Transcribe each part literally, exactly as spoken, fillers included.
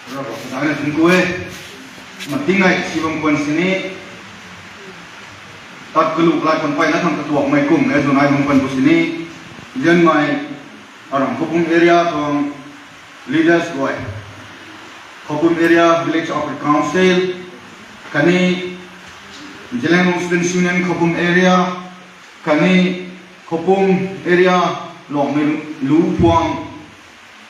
Ravguangc ta na thun ku e. Mating ai si bam kuan sini. Tat kalu lai kan pai na thang katuak mei kum e zun ai bam kuan ku sini. Zian mai aram Khopum area tuang leaders guay, Khopum area village of the council, kani Zeliangrong Students Union Khopum area, kani Khopum area longmei lu puang,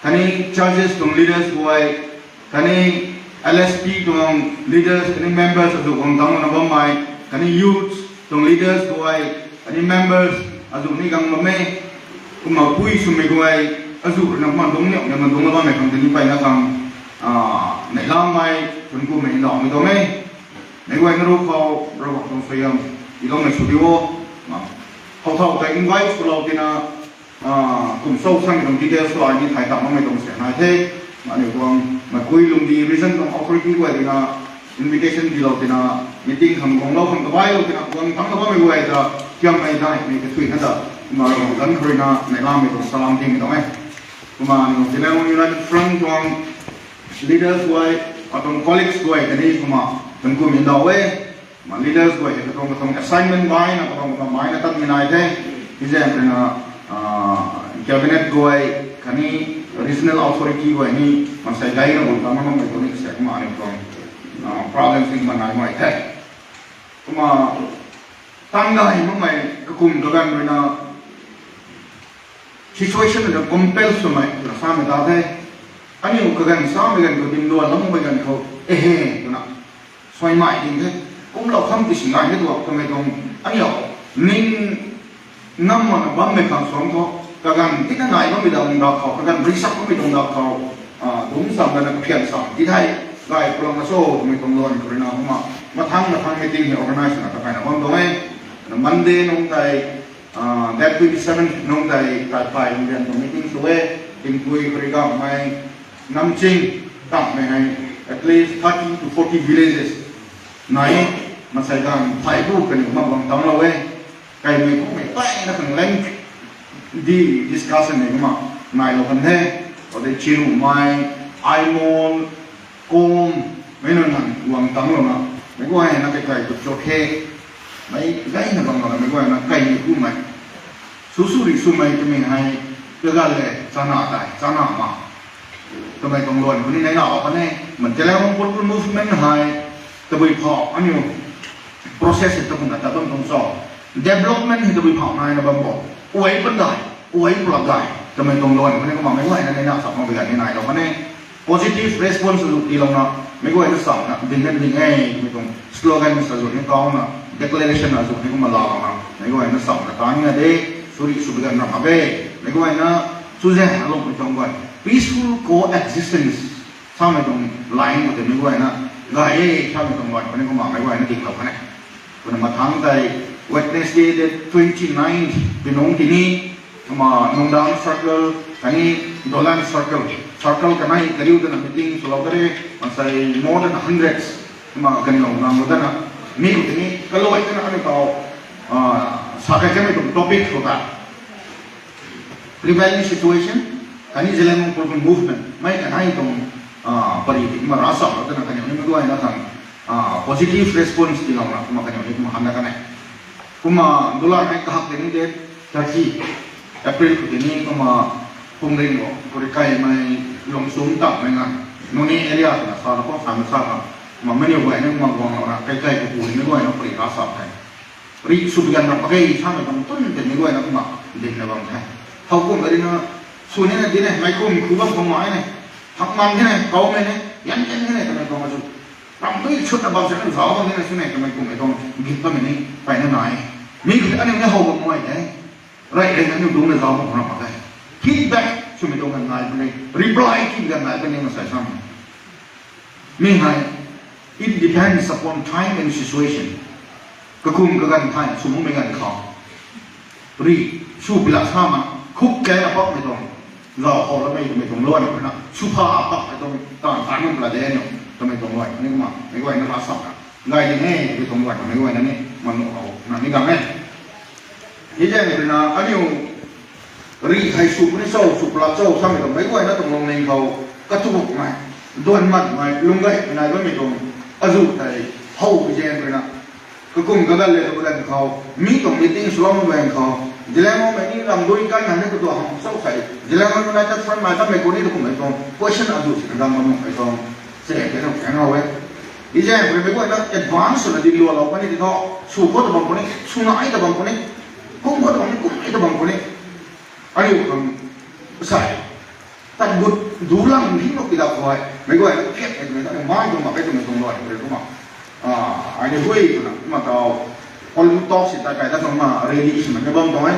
kani churches tuang leaders guay, kani L S P tuang leaders, kani members azuh guang tang na bammei, kani youths tuang leaders guay, kani members azuh ni gang bam e, kumna pui swmei guay, azuh rui na kumna dungc niak na dungc na bammei khang tini pai na khang, ah, neihlamei, thun kumei ndauhmei tuang e. Meic guay na ru khou, Ravguangc tuang suaihiam tiiloumei sw di o. Khou thau tei invite swlou tina, ah, kum sou samei tuang details khou ai ni thay tang makmei tuang se nai the. Aniu tuang Meipui Lumbini region tuang authority guay rui na invitation tiilou tina, meeting khang guanglou khang kabailou tina, guang tang na bammei guay ta, kiammei daihmei kathuina ta, kumna Ravguangc zanc khou rui na neihlamei tuang salam timei tuang e. Kumna aniu Zeliangrong United Front tuang leaders guay, atuang colleagues guay kani kumna thun kumei ndauh e. Kumna leaders guay hei katuang katuang assignment baina katuang katuang baina tatmei nai the. Hei zaeng rui na, ah, cabinet guay khatni regional authority guay ni maansei gayna bul ta makmei tuang ni se kumna aniu tuang, ah, problem sing ma nai mai the. Kumna tang gay makmei kakum kaganv rui na situation na compel swmei twna samei ta the. Aniu kaganv samei ganv khou dimduan lammei ganv khou, ehe, twna suaimei ding the. Kumlou kham ti singai the tuang kamei tuang aniu ning ngam mana bammei khang suang thu, kaganv tina nai bammei dang dak khou, kaganv risak bammei tuang dak khou, ah, dungc sam lana kaphian sam ti thei, gay pulang na cho twmei tuang luan khou rui na kumna mathang mathang meeting hei organize na ta kaina bam tuang e. Na Monday nungc tei, ah, date twenty seven nungc tei Taiphay nungc rian tuang meeting sw e, tingpui khou rui gangmei, Namching, takmei hei at least thirty to forty villages nai e, maansei ganv phay bu kaniw mak bang tanglou e, kaimei kummei peyna khang length di discussion nei kumna nailou kan the, ode Chirumei, Aimol, Kom, mei nunc nang guang tanglouna, meic guayna kaikai tu cho the, mei gayna banglouna meic guayna kaimei kummei, su su rih swmei twmei hei, kaganv le chana tei chana ma twmei tuang luan khou ni neina kan e. Man Zeliangrong Cultural Movement hei, tabui phou aniu process hei tabuna ta bam tuang cho, development hei tabui phou naina bam bo, uai pandai, uai pulak dai twmei tuang luan khou ni kumna meic guayna neina sa mak bi gan ni nailou kan e. Positive response azuh tiilouna, meic guayna samna ding na ding e twmei tuang slogan azuh ni kauna, declaration azuh ni kumna laalouna meic guayna samna ta ni na de, suri sw bi gan na mak e, meic guayna chuzaeng na lungmei tuang guay, peaceful coexistence samei tuang line khou tei meic guayna gay e samei tuang guay khou ni kumna meic guayna dinglou kan e. Kumna mathangc tei Wednesday date twenty nine pi nungc tini, kumna Nungdam circle khatni Dolan circle, circle kanei kariu twna meeting swlou kare, maansei more than hundreds, kumna ganlou nganglou dana, mi khou tini kaluai twna aniu tau, ah, sa kai kamei tuang topic khou ta prevailing situation, khatni Zeliangrong Cultural Movement mei kanei tuang, ah, pari ti kumna ravchaplouna kaniw ni meic guayna khang, ah, positive response tiilouna kumna kaniw ni kumna hanna kan e. Kumna Dolan hei kahak tei ni date thirty April khou tini kumna Phungring khou Kurikaimei, Lungsung, Takmei ngan, Noney area twna sa na khou sa na sa khang, kumna meic guayna kumna guanglouna kaikai kapu ni meic guayna pari ravchap the. Rih sw bi gan ram mak ge samei tuang tun tei meic guayna kumna dinna bam the. Thowkumhmei rui na, sw nina di ne, meic kum khu bam khang mai ne, thakman the ne, kaumei ne, yan yan the ne twmei tuang azuh, ramh dui chutna bam sina zauc bam nina sw ne twmei kummei tuang git bammei ni peyna nai e. Mi khou aniu ni how bam mai the. Rey rey na aniu dungcna zauc bam khang ram mak ge. Feedback swmei tuang ganv nai puni, reply ti ganv nai puni maansei sam mi hei, it depends upon time and situation. Kakum kaganv thei sw makmei ganv khou, rih sw pilak sa ma, khuk kei apakmei tuang, zauc khou lamei twmei tuang luan khou na, sw pha apakmei tuang taanv taanv mak pla de aniu twmei tuang luan khou ni kumna meic guayna ravchapna gay ding e twmei tuang luan khou meic guayna ni manu khou na ni gang e. Hei zaeng rui na aniu rih hei sw puni cho, sw pla cho samei tuang meic guayna tuang lungning khou katukmei, duan mat mei lung gay nai bammei tuang azuh tei how zaeng ruina kakum kagan le tu kadan khou, mi tuang meeting swlou bang khou, Zeliangrongmei ni ramdui kai nganv ni katuang hang chau thei, Zeliangrong United Front mei kanmei khou ni tu kummei tuang question azuh si kadam bam nuh mei tuang, se ke nung kang how e. Hei zaeng ruina meic guayna advance swna dinclualou puni ti thu, sw khou ta bam puni, swna ai ta bam puni, kum khou ta bam ni, kum ai ta bam puni. Aniu khang sai tat gut dulang ni mak ti da khou, meic guayna phiat e twmei ta, mai tuang mak e twmei tuang luan rui kumna, ai ni hui twna kumna tau, hall talk si ta kai ta tuang ma rally si ma ni bam tuang e.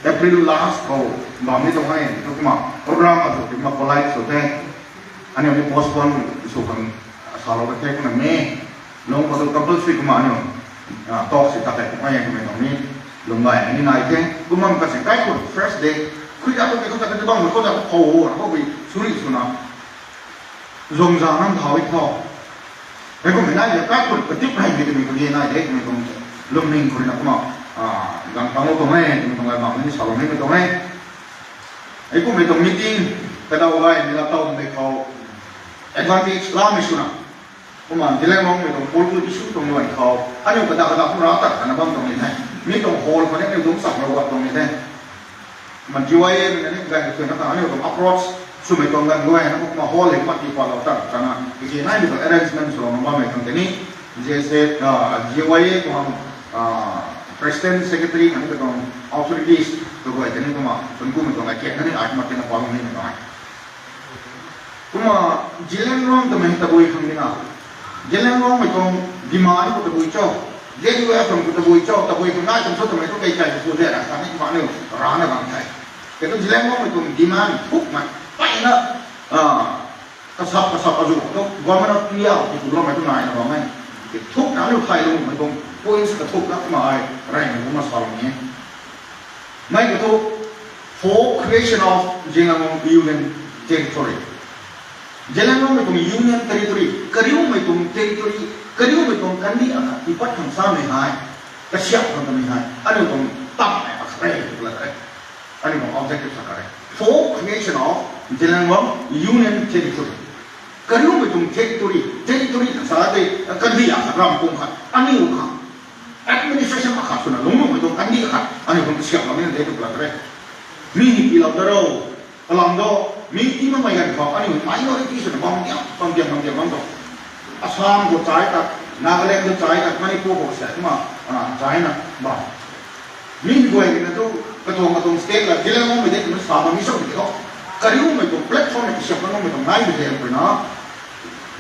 April last khou bam ni tuang e, kumna program azuh ti ma polite sw the. Aniu ni postpone sw khang salou ka the kumna May lung khou tu compulsory kumna aniu talk si ta kai kumna e twmei tuang ni lung gay ni nai the. Kumna kasi kaikhun first day khui da tu kei khou ta kati bam khou ta khou, khou bi suri swna zungzang nam thau e tho. Hei kummei nai de kaikhun katip hei mi twmei kage nai de twmei tuang lungning khou ruina kumna gang tanglou tuang e twmei tuang gay bam ni salou nimei tuang e. Hei kummei tuang meeting kadaw gaymei la tawmei khou advantage lamei swna, kumna Zeliangrongmei tuang political issue tuang luan khou aniu kadak kadak khou ra tat kana bam tuang ni the. Mi tuang hall khou ni aniu dungc chaklou guat tuang ni the. Kumna G Y A mei na ni ganv katuina khang aniu tuang approach swmei tuang ganv guayna kumna hall hei kumna tiipalou tat kana tiki naimei tuang arrangement swlouna bammei khang tei ni G S A, G Y A tuang president, secretary khatni katuang authorities kaguay tei ni kumna chwn kumei tuang akian na ni ai kumna tina palou nimei tuang e. Kumna Zeliangrong twmei tabui khang dina, Zeliangrongmei tuang demand khou tabui cho, Z U F tuang khou tabui cho, tabui khang nai tuang cho twmei tu kei kai tu ze ra sa ni kumna aniu rana bam the. Kei tu Zeliangrongmei tuang demand thukmei payna kasap kasap azuh tu Government of India ki kuloumei tu naina bam e. Kithukna aniu thaylou mei tuang points kathukna kumna ai reymei kumna salou ni e. Mei ka thu, for creation of Zeliangrong Union Territory. Zeliangrongmei tuang Union Territory, kariumei tuang territory, kariumei tuang kandih akhat tiipat khang samei hei, kasiap khang tamei hei aniu tuang tammei akhat e tw la e. Aniu tuang objective sa khat e, for creation of Zeliangrong Union Territory. Kariumei tuang territory, territory khat sa tei kandih akhat, ram pum khat aniu khang administration akhat swna lungc nuhmei tuang kandih akhat aniu khang kasiamlou ni de tw la e. Mi ni tiilou da ro, kalam do, mi tii makmei ganv khou aniu minority swna bam diam bam diam bam diam bam tuang, Assam khou chai tat, Nagaland khou chai tat, Manipur khou sa kumna chaina bam. Mi guay rina tu katuang katuang state la Zeliangrongmei de twna sa bam ni sw di tho. Kariumei tuang platform na kasiamlou nuhmei tuang nai bi de ruina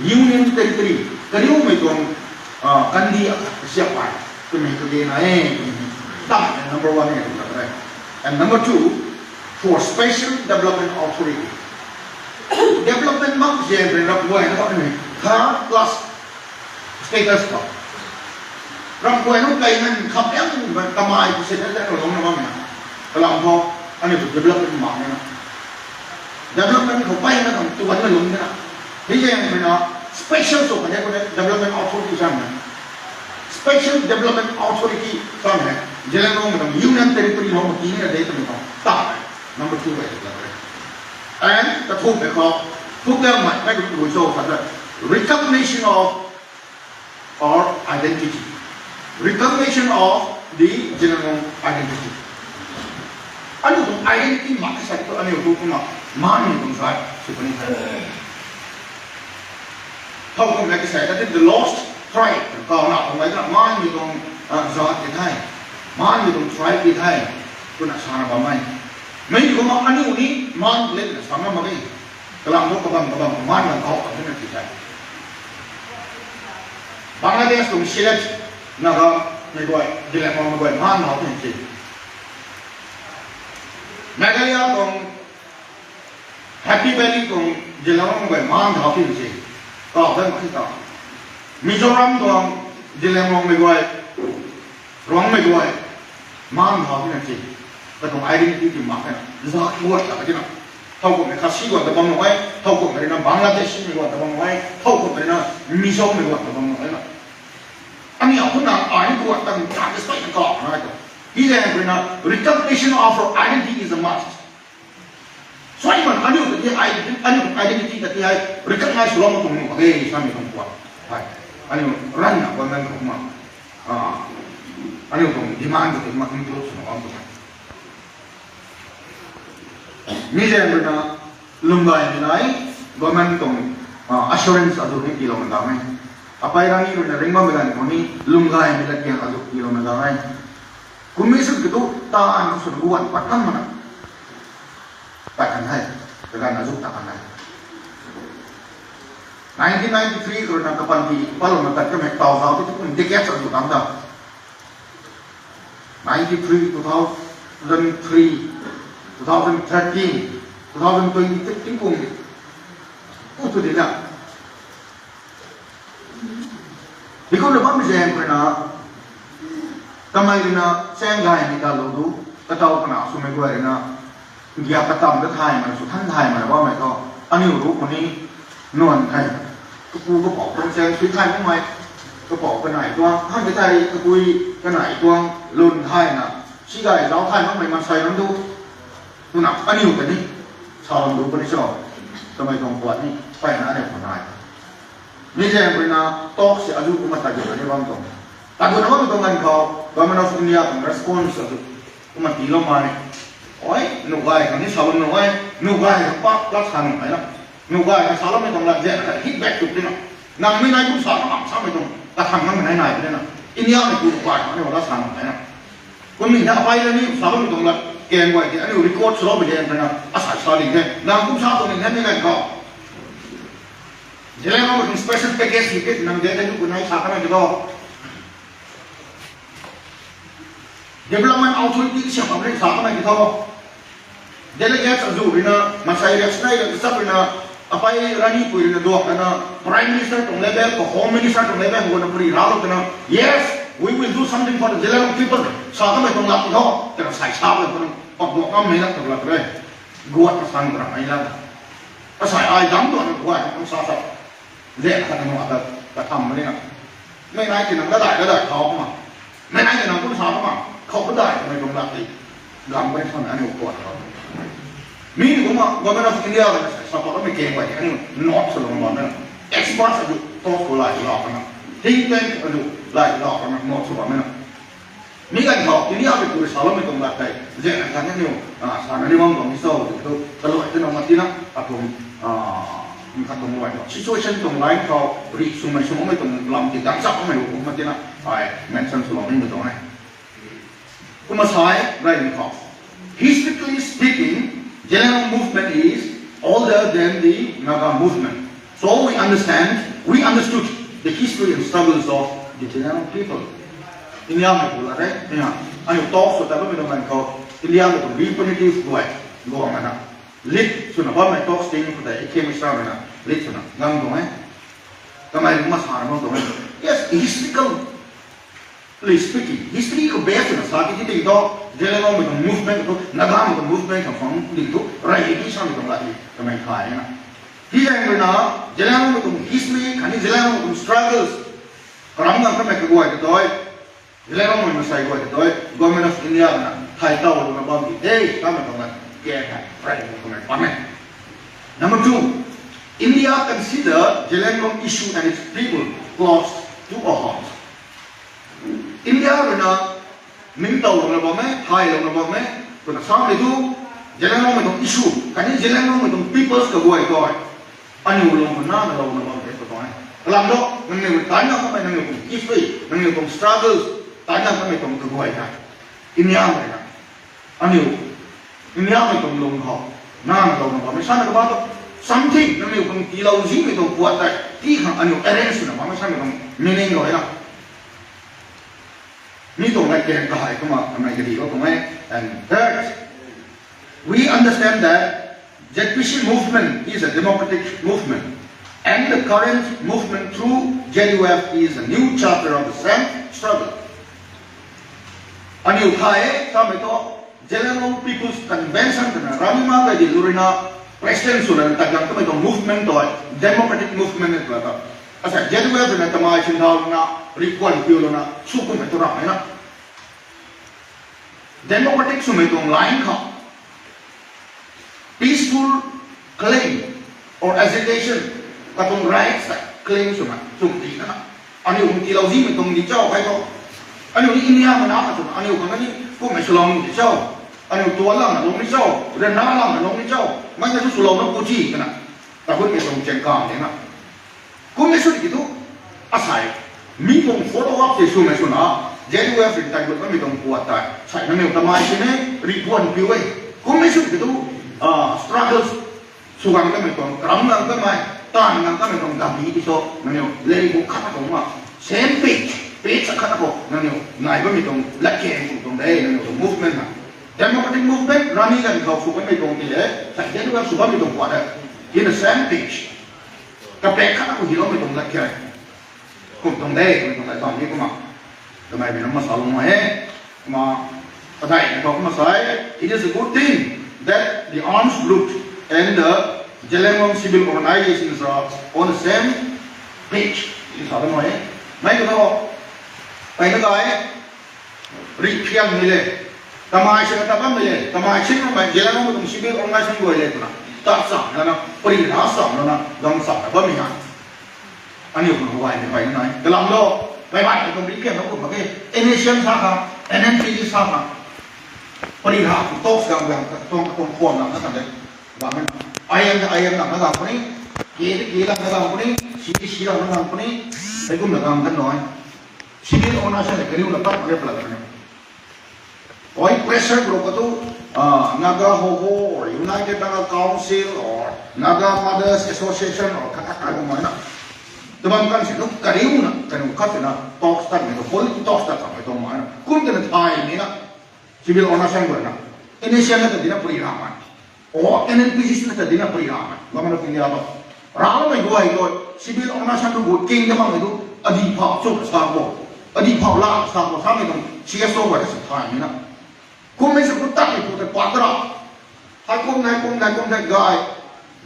Union Territory, kariumei tuang kandih akhat kasiap pay twmei kage na e. Tam number one e tw la e. And number two, for Special Development Authority. Development mak zaeng rui ramh guayna khou aniu third class status khou, ramh guayna kei ngan kham liang kamei pu se ta lungna bammei na, kalam khou aniu tu development mak nina, development khou peyna khang tuanna lungc nina, hei zaeng ruina special sw khat e khou development authority samei, Special Development Authority samei, Zeliangrongmei tuang Union Territory lou ma tii nina de twmei khou ta, number two e tw la e. And kathumhmei khou, thukliangmei mei tu tabui cho khat e, recognition of our identity. Recognition of the Zeliangrong identity. Aniu tuang identity mak kasai tu aniu tu kumna maanmei tuang tribe sw puni the. Thowkumhmei kasai ta the lost tribe kauna tuang e twna maanmei tuang zat ti the, maanmei tuang tribe ti the twna sana bammei. Mei kumna aniu ni maan le twna sa ngam mak e. Kalam thu kabam kabam khou maan ganv khou khang twna ti the. Bangladesh tuang Sylhet Nagamei guay, Zeliangrongmei guay maan thau ti se. Meghalaya tuang Happy Valley tuang Zeliangrongmei guay maan thau ti se. Kaw dan mak ti ta, Mizoram tuang Zeliangrongmei guay, Ruangmei guay maan thau tina se. Katuang identity ti mak e na, zat guay ta tina. Thowkumhmei Khasi guay ta bam nuh e, thowkumhmei ruina Bangladeshmei guay ta bam nuh e, thowkumhmei ruina Mizomei guay ta bam nuh e na. Aniu kumna ai guay ta satisfy na kaw na tu. Hei zaeng ruina recognition of our identity is a must. Suai man aniu ta ti ai, aniu identity ta ti ai recognize swlou mak tuang nuh mak ge samei tuang puat. Hai, aniu ranna government khou ma, ah, aniu tuang demand ta ti ma include swna bam tuang. Mi zaeng ruina lunggaymei nai, government tuang, ah, assurance azuh ni tiilouna dam e. Apei rani ruina ringbammei ganv khou ni lunggaymei latkaeng azuh tiilouna dam e. Kum mi swn kiu thu, taanv swna guan pat kan mana. Pat kan hei, kaganv azuh ta kan hei. Nineteen ninety-three khou ruina kapanty palouna tat kamei taw zauc ti thu kum decades azuh dam da. Ninety-three, two thousand three, two thousand thirteen, two thousand twenty, tingkum ku thu dina. Heikumna bammei zaeng khou ruina, kamei ruina chaeng gaymei ta lou du, kataw kana swmei guay ruina, gya katam ta thay mana, sw than thay mana bammei thu, aniu ru khou ni nuan thei, kapu kapouc tuang chaeng sui thay makmei, kapouc kanei tuang, hamhmei thei kapui kanei tuang lun thayna, si gay zauc thay makmei maansei ram du, twna aniu ta ni, sa lam du puni cho, kamei tuang puat ni mpeyna aniu khou nai. Mi zaeng ruina talk si azuh kumna taduna ni bam tuang. Taduna bam tuang ganv khou, Government of India tuang response azuh kumna tiiloumei. Oi, nuh gay khang ni sa bam nuh e, nuh gay khang pak lat sa nuh e na. Nuh gay khang saloumei tuang lat zaeng khat hit back tu tina. Nang mi nai kum sa na bam samei tuang, kathang nang nai nai tina. Indiamei pu gay khang ni lat sa nuh e na. Kum ni na apei na ni saloumei tuang lat, kaeng guay ti aniu record swloumei zaeng ruina, asai sa ding the. Nang kum sa tuang ni the mi ganv khou. Zeliangrong tuang special package ni kit nang de tei nu ku nai sa kanmei ti tho. Development Authority siam bam rui sa kanmei ti tho. Delegates azuh ruina, maansei riak sinai riak kachap ruina, apei ranipui ruina duak lana, Prime Minister tuang level, khou Home Minister tuang level, khou na puri ralou twna, yes, we will do something for the Zeliangrong people. Sa kanmei tuang lat ti tho, twna sai sa bam khou nang, pak duak ngammei na tuang lat re. Guat na sang twna ai la. Asai ai dam tuang guat na sa sa. Zaeng khat na ata, katham mani na. Mei nai ti nang ladai ladai khou kumna. Mei nai ti nang kum sa kumna. Khou kadai kamei tuang lat ti. Gam bai khang aniu puat khou. Mi ni kumna Government of India la sa pat kamei kaeng guay ti aniu note swlou bam na. Experts azuh talk khou lai lou kana. Think tank azuh lai lou kana note sw bam na. Mi ganv khou Indiamei pu rui saloumei tuang lat tei zaeng khat ni aniu, ah, sa na ni bam tuang ni cho ti thu, kaluai twna ma tina, atum, ah, khat tuang luai tuang situation tuang line khou, ri swmei swmei tuang lam ti dang chak kamei kum ma tina, ai mention swlou nimei tuang e. Kumna sai, gay ni khou. Historically speaking, Zeliangrong movement is older than the Naga movement. So we understand, we understood the history and struggles of the Zeliangrong people. Indiamei pu la re, nia, aniu talk sw ta bammei tuang ganv khou, Indiamei tuang representative guay, guang ana. Lead swna bammei talk sting khou tei, K Mishra na, lead swna, ngang tuang e. Kamei kumna sa na bam tuang e. Yes, historical Please speaking, history khou base swna sa ki ti ding thu, Zeliangrongmei tuang movement thu, Nagamei tuang movement khang phang ding thu, rey di samei tuang lat ni kamei thay na. Hei zaeng ruina, Zeliangrongmei tuang history khatni Zeliangrongmei tuang struggles, karam nang kamei kaguay ta tei, Zeliangrongmei masei guay ta tei, Government of India na thay tau luna bam di de samei tuang lat, khe hei, rey di kamei pam e. Number two, India consider Zeliangrong issue and its people close to our hearts. India ruina ningtow louna bam e, thay louna bam e, twna samei thu, Zeliangrongmei tuang issue khatni Zeliangrongmei tuang peoples kaguay tei, aniu lung khou nana louna bam e tw tuang e. Kalam thu, nangniw taina kamei nangniw tuang history, nangniw tuang struggles, taina kamei tuang kaguay tei, Indiamei na, aniu Indiamei tuang lung khou nana louna bammei sana kaba tu, something nangniw tuang tiilou zimei tuang puat tei ti khang aniu arrange swna bammei samei tuang meaning rui na. Mi tuang lat kaeng kahei kumna kamei kadi khou tuang e. And third, we understand that Z P C movement is a democratic movement and the current movement through Z U F is a new chapter of the same struggle. Aniu thay e samei thu, Zeliangrong People's Convention twna Rani Mahgay di lu ruina president swna tat gang kamei tuang movement tei democratic movement e tw ta. Asa Z U F na tamei sinthau luna, rikuan piu luna, sw kummei tu ramh e na. Democratic swmei tuang line khou, peaceful claim or agitation, katuang rights ta claim swna chumti na. Aniu hung tiilou zimei tuang di cho kai tho. Aniu ni India mana ka swna aniu khang ni kummei swlou ni cho. Aniu tuan lam na lung ni cho, rana lam na lung ni cho. Mei na tu swlou na pu ti kana. Ta hun mei tuang cheng kam ni na. Kummei sw ki tu, asei, mi tuang follow up tei swmei swna, Z U F rin tai gut mei tuang puat tei, sai na meu tamai sini, ri puan piu e. Kummei sw ki tu, ah, struggles, sw gang kamei tuang, karam gang kamei, tan gang kamei tuang, dam ni ti so, na meu, lei bu khat na tuang ma, same page, page khat na ko, na meu, nai bamei tuang, lat keng tuang tuang de, na meu tuang movement na. Democratic movement, rani kan khou sw kamei tuang ti e, sai Z U F sw kamei tuang puat e. In the same page. Kapek khat na khou hiloumei tuang lat khe. Kum tuang de, kum tuang de, tuang ni kumna. Kamei bina masa lung he. Kumna, pathai ni khou kumna sa e, it is a good thing that the armed group and the Zeliangrong civil organizations are on the same page. Ni sa lung he. Mei ka tho, pei na kai, ri phian mi le. Kamei sina ta bam mi le. Kamei sin kamei Zeliangrong tuang civil organization guay le twna. Ta sam na na, pari na sam na na, gang sam na bam mi ha. Aniu khang huay ni huay nai. Kalam lo, bai bai tuang ri phian lo kum ke. N S C N sa kha, N N P G sa kha. Pari na, talks gang gang, tuang, tuang khuam lang na kan de. Gang na. I M, I M lang na gang puni. K T K lang na gang puni. C T C lang na gang puni. Hei kum na gang kan noi. Civil organization le kariu na pat mak ge plat na. Oi pressure group ka tu, ah, Naga Hoho or United Naga Council or Naga Mothers Association or kata kata ko mai na. Tabam kan si nu kariu na, kariu khat na, talks tat mei tu, political talks tat mei tu mai na. Kum tena thai ni na. Civil organization ko na. Initial na ta dina puri ra mai. O, N N P C C na ta dina pari ra na, gam na ping ya to. Ra mei guay guay, civil organization tu gut king de mang tu, adi phau chuk sa ko, adi phau la sa ko, sa mei tuang C S O guay sa thai ni na. Kum mei sa ku tak ni pu te pat ra. Hai kum nai kum nai kum nai guy,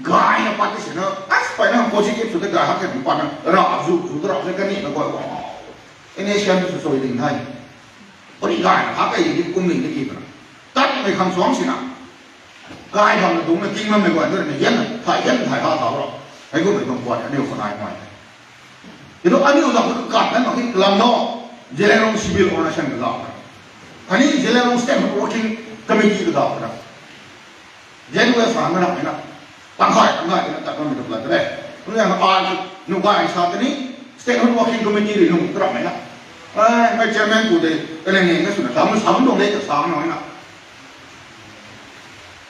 guy na pat ti si na, as pai na positive sw te guy hak ke pat na, ra zu zu ra se ka ni na guay wow. N S C N tu sw sw ding thai. Pari guy na hak kai di kum ling di ki na. Tat mei khang suang si na. Kai bam na dung na ting bam mei guay tu na hian na, thai hian thai ha thau ro. Hei kum mei tuang puat aniu khou nai mai. Aniu zau khou tu kat na mak ki lam no. Zeliangrong civil organization ka zau. Khatni Zeliangrong state working committee ka zau na. Zeliangrong sa na na. Tang khai, tang khai, tang khai, tang khai, tang khai. Tang khai, tang khai, tang khai, tang khai. Statehood Working Committee rui nung tarap mei na. Ai, mei chairman pu de, kaniw ni na swna, sa, sa, sa, dong de, sa, sa, na.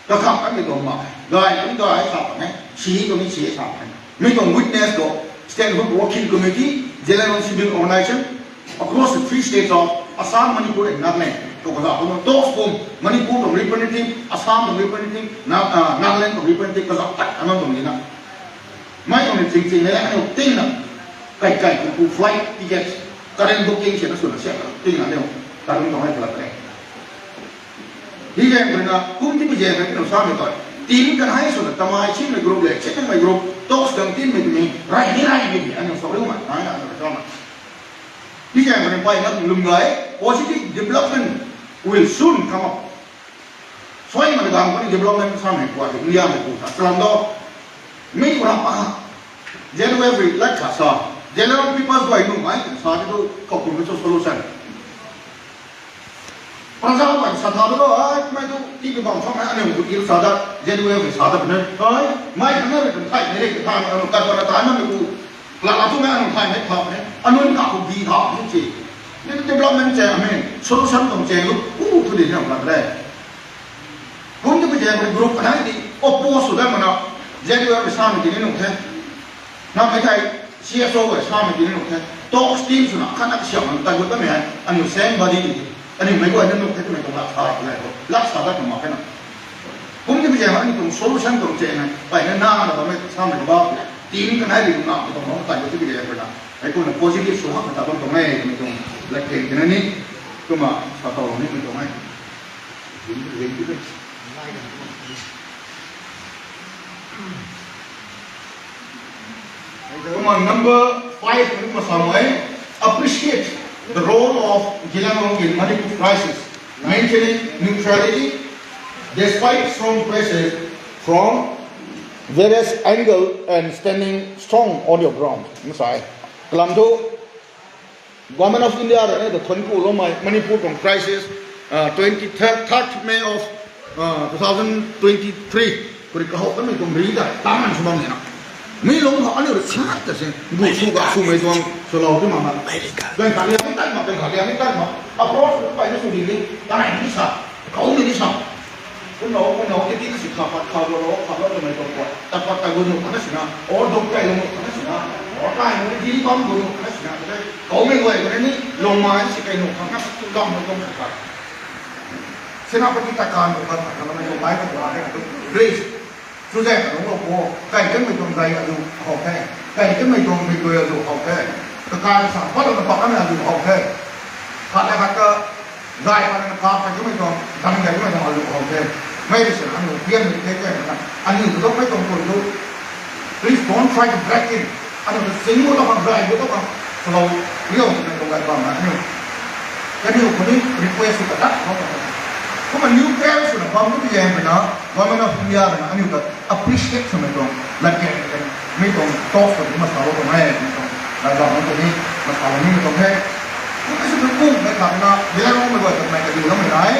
Ka khap kan mei tuang ma. Gay, kan gay, sa, sa, ne. Si, tuang ni si, sa, sa, ne. Mei tuang witness tu, Statehood Working Committee, Zeliangrong Civil Organization, across the three states of Assam, Manipur and Nagaland. Tu ka zau, tu talks kum, Manipur tuang representative, Assam tuang representative, Na-, ah, Nagaland tuang representative, ka zau, tat, anang tuang ni na. Mei tuang ni ching ching le, aniu ting na. Kai kai ku ku flight ticket, current booking si na swna siak, ting na aniu, ta lung tuang hai pala tre. Hi jeng pui na, kum ti pu jeng pui na sa mei tuang. Team kan hai swna, tamai chin mei group le, chin mei group, talks dang team mei tu ni, rai ni rai ni, aniu sa lu ma, nai na, na, na. Hi jeng pui na pai na lum gay, positive development will soon come up. Soi ma gang puni development sa mei kuat India mei ku ta. Kalam do. Mi ku rap pa. January lat kha sa. General people guay nu mai sa tu khou kum tu solution. Praja guay sa tha do ai mai tu ti ki bang sa mai aniu tu il sa da January sa da ne. Ai mai na ri kan thai ne ri kan thai anu ka ta na ta na ku. La la tu na anu thai ne tha ne. Anu ka ku bi tha ni chi. Ni development che amen. Solution tuang che lu. U tu di na la le. Kum tu ke group kanai di oppose sw dat mana, Z U F sa mei tini nuh the. Na mei thei C S O sa mei tini nuh the. Talks team swna khat na kasiam na tai gut ta mei hei, aniu same body di. Aniu mei guay na nuh the twmei tuang lak sa lak sa dat mak khe na. Kum tu ke aniu tuang solution tuang che na, pai na na na mei sa mei ba. Team kanai di na tuang tai gut tu ke na. Hei kumna positive sw hak na ta bam tuang e, mei tuang lak keng tina ni. Kumna sa tau ni mei tuang e. Come on, number five, appreciate the role of Zeliangrong in Manipur crisis, maintaining neutrality despite strong pressure from various angle and standing strong on your ground. Nsa e. Kalam thu, Government of India rui na the thuanc ku loumei Manipur tuang crisis, uh, twenty-third, third May of, uh, two thousand twenty-three. Kuri kahow kanmei tuang ri ta, taman sw bam ni na. Mi lung khou aniu rui sa ta se, gu sw ga swmei tuang, swlou ti ma ma. Ganv khat liang ni tat ma, ganv khat liang ni tat ma. Approach tu pai ni sw di ni, ta nai ni sa, kau ni sa. Kun no, kun no, ti ti si kha pat kha ro ro, kha ro twmei tuang khou. Tat pat ta gu nu kha na sina, or dong kai nu kha na sina, or kai nu di bam gu nu kha na sina, te. Kau mei guay kha ni, lung mai si kai nu kha na, kam nu tuang kha. Senapati ta kan nu kha kha, kha mei tuang lai kha tuang, please. Chuzaeng kha nunc lou khou, kai kanmei tuang zai azu how the, kai kanmei tuang mei guay azu how the, kakai sa pat lou na pat kanmei azu how the, khat la khat ka, zai pat na kap kai kanmei tuang, dang kai kanmei tuang azu how the, mei rui sina aniu pianmei the the na, aniu tu dok mei tuang pun tu, please don't try to break in, aniu tu sing bo ta bam, zai bo ta bam, swlou, riu twmei tuang gay bam na aniu, kaniw khou ni request sw ta dat how ta, kumna neutral swna bam tu zaeng rui na, Government of India rui na aniu ta appreciate swmei tuang latkaeng kan, mi tuang talk swmei ma salou tuang e, mi tuang latkaeng tuang ni ma salou ni tuang the. Kum mei sw tu kummei khat na Zeliangrongmei guay ta mei kadiu lamei nai.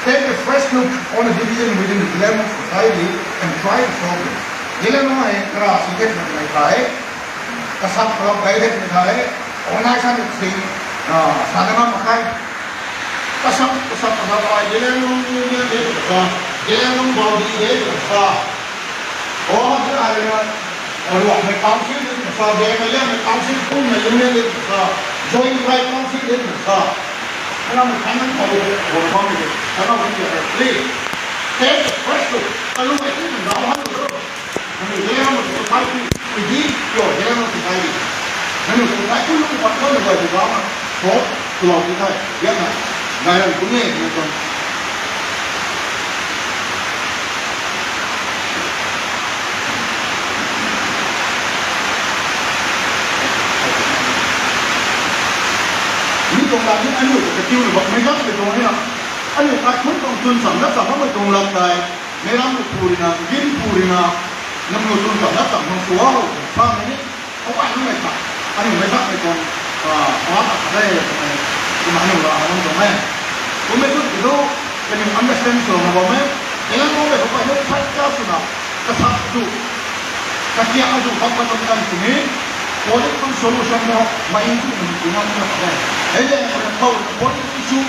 Take a fresh look on the division within the Zeliangrong society and try to solve it. Zeliangrong hei kara si the twmei tha e, kasap kalap gay the twmei tha e, organization si, ah, sa dana mak khe. Kasap, kasap, kasap ai, Zeliangrong Union de twna sa, Zeliangrong Body de twna sa. Oh, de ai na, Ruangmei Council de twna sa, Zeliangrongmei Council, Kummei Union de twna sa, Joint Tribal Council de twna sa. Kana mei kainan khou de, bol bam de, kana mei de, please. Take the first look. Kalu mei tu twna sa, han tu. Nangniw Zeliangrong society, within your Zeliangrong society. Nangniw society lu pat lou na guay bu bam na, so, swlou ti thei, biak na, gay ran kum e, na tuang. Mi tuang lam ni aniu ta katiu na bam mei gam mei tuang ni na. Aniu kaikhunc tuang chwn cham na cham bammei tuang lam tei. Meic ram khou pu rui na, gin pu rui na, nangniw chwn cham na cham nang sw o, sa mei ni, khou ai nunc mei ta, aniu mei dak mei tuang, ah, pa ta khat e, kumna aniu la na bam tuang e. Kummei tu ti tu, kaniw understand swlou na bam e. Zeliangrong mei khou ai nunc fight ta swna, kasa tu, kakiak azu bam bam kan sini, political solution na, mei tu mei tu na na khat e. Hei le, khou political issue,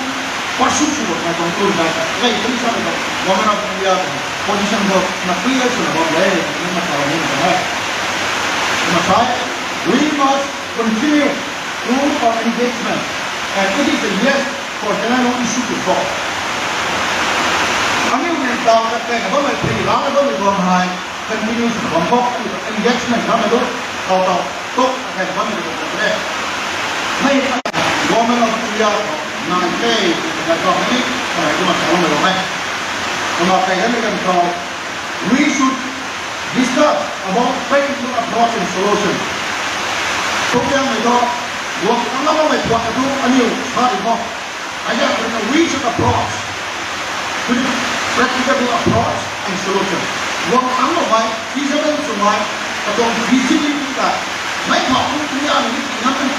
pursue sw bam na tuang tu na, lei tu sa na tuang, Government of India tuang position khou na clear swna bam le, na sa ni na e. Kumna sa e, we must continue through our engagement, and it is a yes for Zeliangrong issue to solve. Aniu ni taw tat kei na bammei, phi la na bammei tuang hei, continue swna bam khou, aniu ta engagement na mei tu, taw taw, tat kei na bammei tuang tat e. Mei, Government of India, nai kei, na tuang ni, na kumna sa bammei tuang e. Kumna kei na mei kan khou, we should discuss about practical approach and solution. Kum zaeng mei thu, guang tang na bammei puat na tu aniu sa di khou. Aia, we should approach with practicable approach and solution. Guang tang na bammei, feasible swmei, katuang feasibility ta, mei pha kum tini aniu ni tina kan,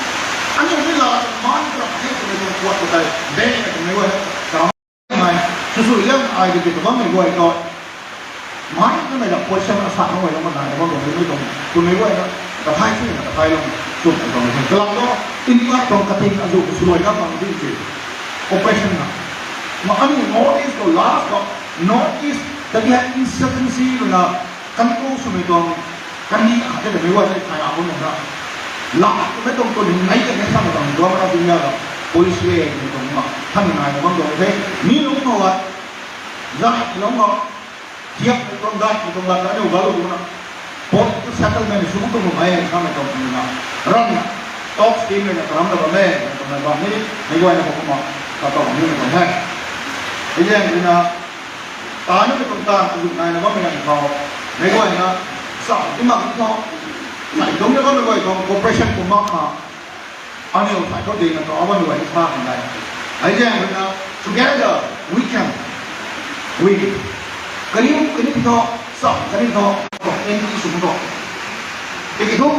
aniu ni la man kra khe twmei tuang puat khou tei, bang na twmei guay na, Mei, sw sw liang ai di ki ta bammei guay khou. Mei twmei la position asa na guay na ma nai na bam tuang mei tuang, twmei guay na, kathay si na kathay lung, twmei tuang mei tuang. Kalam thu, India tuang kating azu swluai na bam di si. Operation na. Ma aniu North East khou last khou, North East, ta di hei insurgency rui na, control swmei tuang, kandih khat te twmei guay na thay a bam na. La twmei tuang tu ni nai kan ni sa na tuang, Government of India la, police le twmei tuang ma, than nai na bam tuang the, mi lung khou a, zai lung khou, thiak tuang zai tuang lat na aniu galu na, political settlement sw tuang mei, samei tuang ni na, ran, talks team le na karam na bam e, twmei bam ni, mei guay na khou kumna, katuang ni na bam e. Hei zaeng rui na, ta ni mei tuang ta, azu nai na bammei ganv khou, mei guay na, sa, ti mak ni khou, sai tuang ni bammei guay tuang cooperation kum mak kha, aniu sai khou ding na khou, abammei guay ni sa kan dai. Hei zaeng rui na, together, we can win. Kaniw, kaniw tho, sam kaniw tho, N P sw tho. Tiki thu,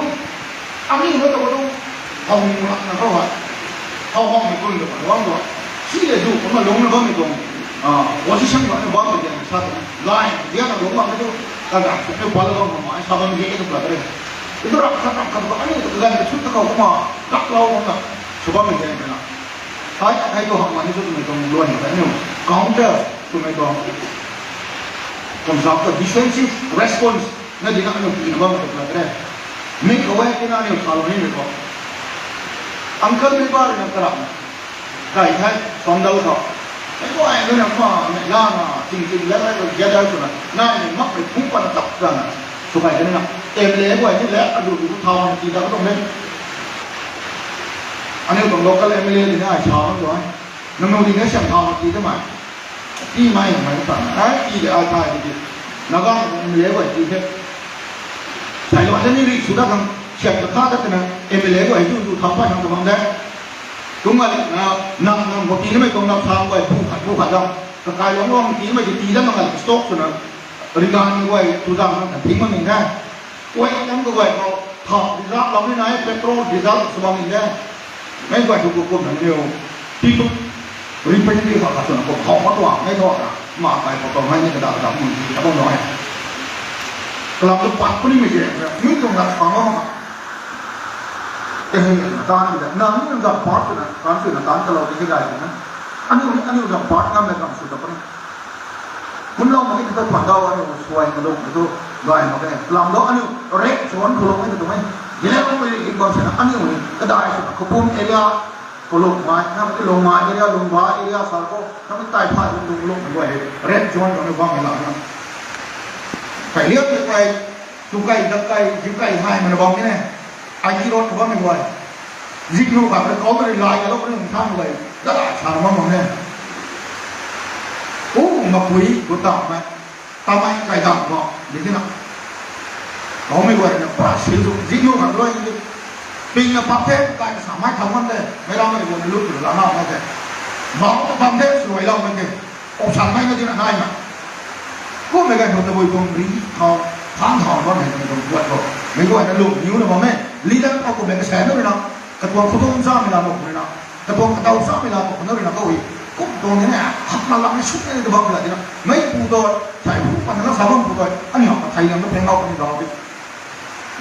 ani na ta tu, hau ni muna na tho ha. Hau hau ni kun lo, wang lo. Si le du, kumna lung na bam ni tuang. Ah, position na bam ni sa tu. Lai, dia na lung bam ni tu. Ka ga, tu pa lo bam ma, sa bam ni tu pla kare. Itu rak sa rak ka ba ani tu gan tu ta ko ma, rak lo na. Sw bam ni na. Hai, hai tu hak ma ni tu tumei tuang luan ni ta ni. Counter tumei tuang. Kum sa ta defensive response na di na aniu pi na bam ta pla kare. Mei khou e tina aniu sa lo ni mei khou. Uncle mei ba ri na karap na. Kai thai, sandal khou. Mei khou e na ma, mei la na, ting ting la la, gather sw na. Nai mei mak mei phung pa na tap ta na. Sw kai kani na. M L A khou e ni le, adu du thau na ti da ka tuang mei. Aniu tuang local M L A di na ai sa na tuang. Nang nang di na siam thau na ti da mai. Ti mai mai ta na. Ai ti de ai thai di. Naga M L A khou e ti the. Sai lo ta ni ri sw da khang siam ta kha ta na M L A khou e tu tu thau pa nang ta bam de. Kum ngal na, nang nang bo ti na mei tuang nang thang khou e phu khat phu khat da. Kakai long long ti na mei ti da nang ngal stock sw na. Ri gan ni khou e tu da nang thing ma ning da. Oi, nang kaguay khou, thau, diesel lou ni nai, petrol, diesel, sw bam ni de. Mei guay thu kum kum nang niu. People, representative khou ka sw na kum, thau ma tuang, mei thau na. Ma kai khou tuang, mei ni kada kada mun ti, ka tuang nai. Kalam tu pat puni mei je, mei tuang na thau ma. Eh, na tan ni de, nang ni nang zam pat sw na, tan sw na tan ka lou ti ki dai na. Aniu ni, aniu zam pat ngam na kam sw ta puni. Kum lou mak e tu pan dau aniu suai na lung tu gay mak e. Lam dau aniu red zone khou lung e tu mei. Zeliangrong mei ri bam sina aniu ni kadai sw na Khoupum area khou lung mai, na mei Lungmei area, Lungba area, Sarko, na mei tai pha lung lung lung guay red zone khou ni bam e lam na. Kai liak ni kai, tu kai, dak kai, jim kai hai mana bam ni ne. Ai ki road khou bam e guay. Ziknu khat rui kou rui lai ka lou rui thang guay. Dada sa na bam bam ne. U mapui gu ta mei. Tamei kai dam khou, di di na. Kou mei guay na pa sil tu, ziknu khat rui di. Ping na pap the, kai na sa mai thau ngan de, mei ram mei guay na lut tu la na mei the. Bam na bam the, sw rui lau mei the. Option mei na di na nai na. Kum mei kai thu tabui tuang ri thau, thang thau bam hei tuang guat khou. Mei guay na lung niu na bam e. Leader khou kum mei ka sa na rui na. Katuang khou tuang sa mei la lung rui na. Katuang katau sa mei la lung na rui na kou e. Kum tuang ni na, hak na lam ni suk na ni ta bam la di na. Mei pu doi, thai pu pan na sa bam pu doi. Aniu ka thai lam na pheng lau kan dau di.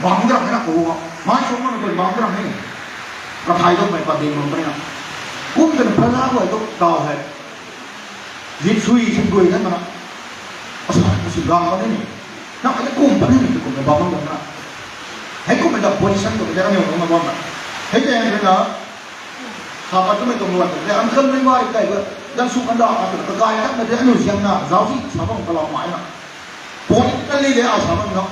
Bam dram na kou. Mai sung na kou bam dram ni. Ka thai doi mei pa ding bam na. Kum kan pha la guay tu dau hei. Zip sui, zip gui na mana. Asa, asa gang pa ni. Na, ai kum pa ni, kum na bam na. Hei kum na position tu, na ni na bam na. Hei te na, sa pa tu mei tuang luan, na uncle mei ba ri kai ba, dan su kan da, ka kai na, na de anu siam na, zau si, sa bam ka lau mai na. Politically de, ai sa bam na.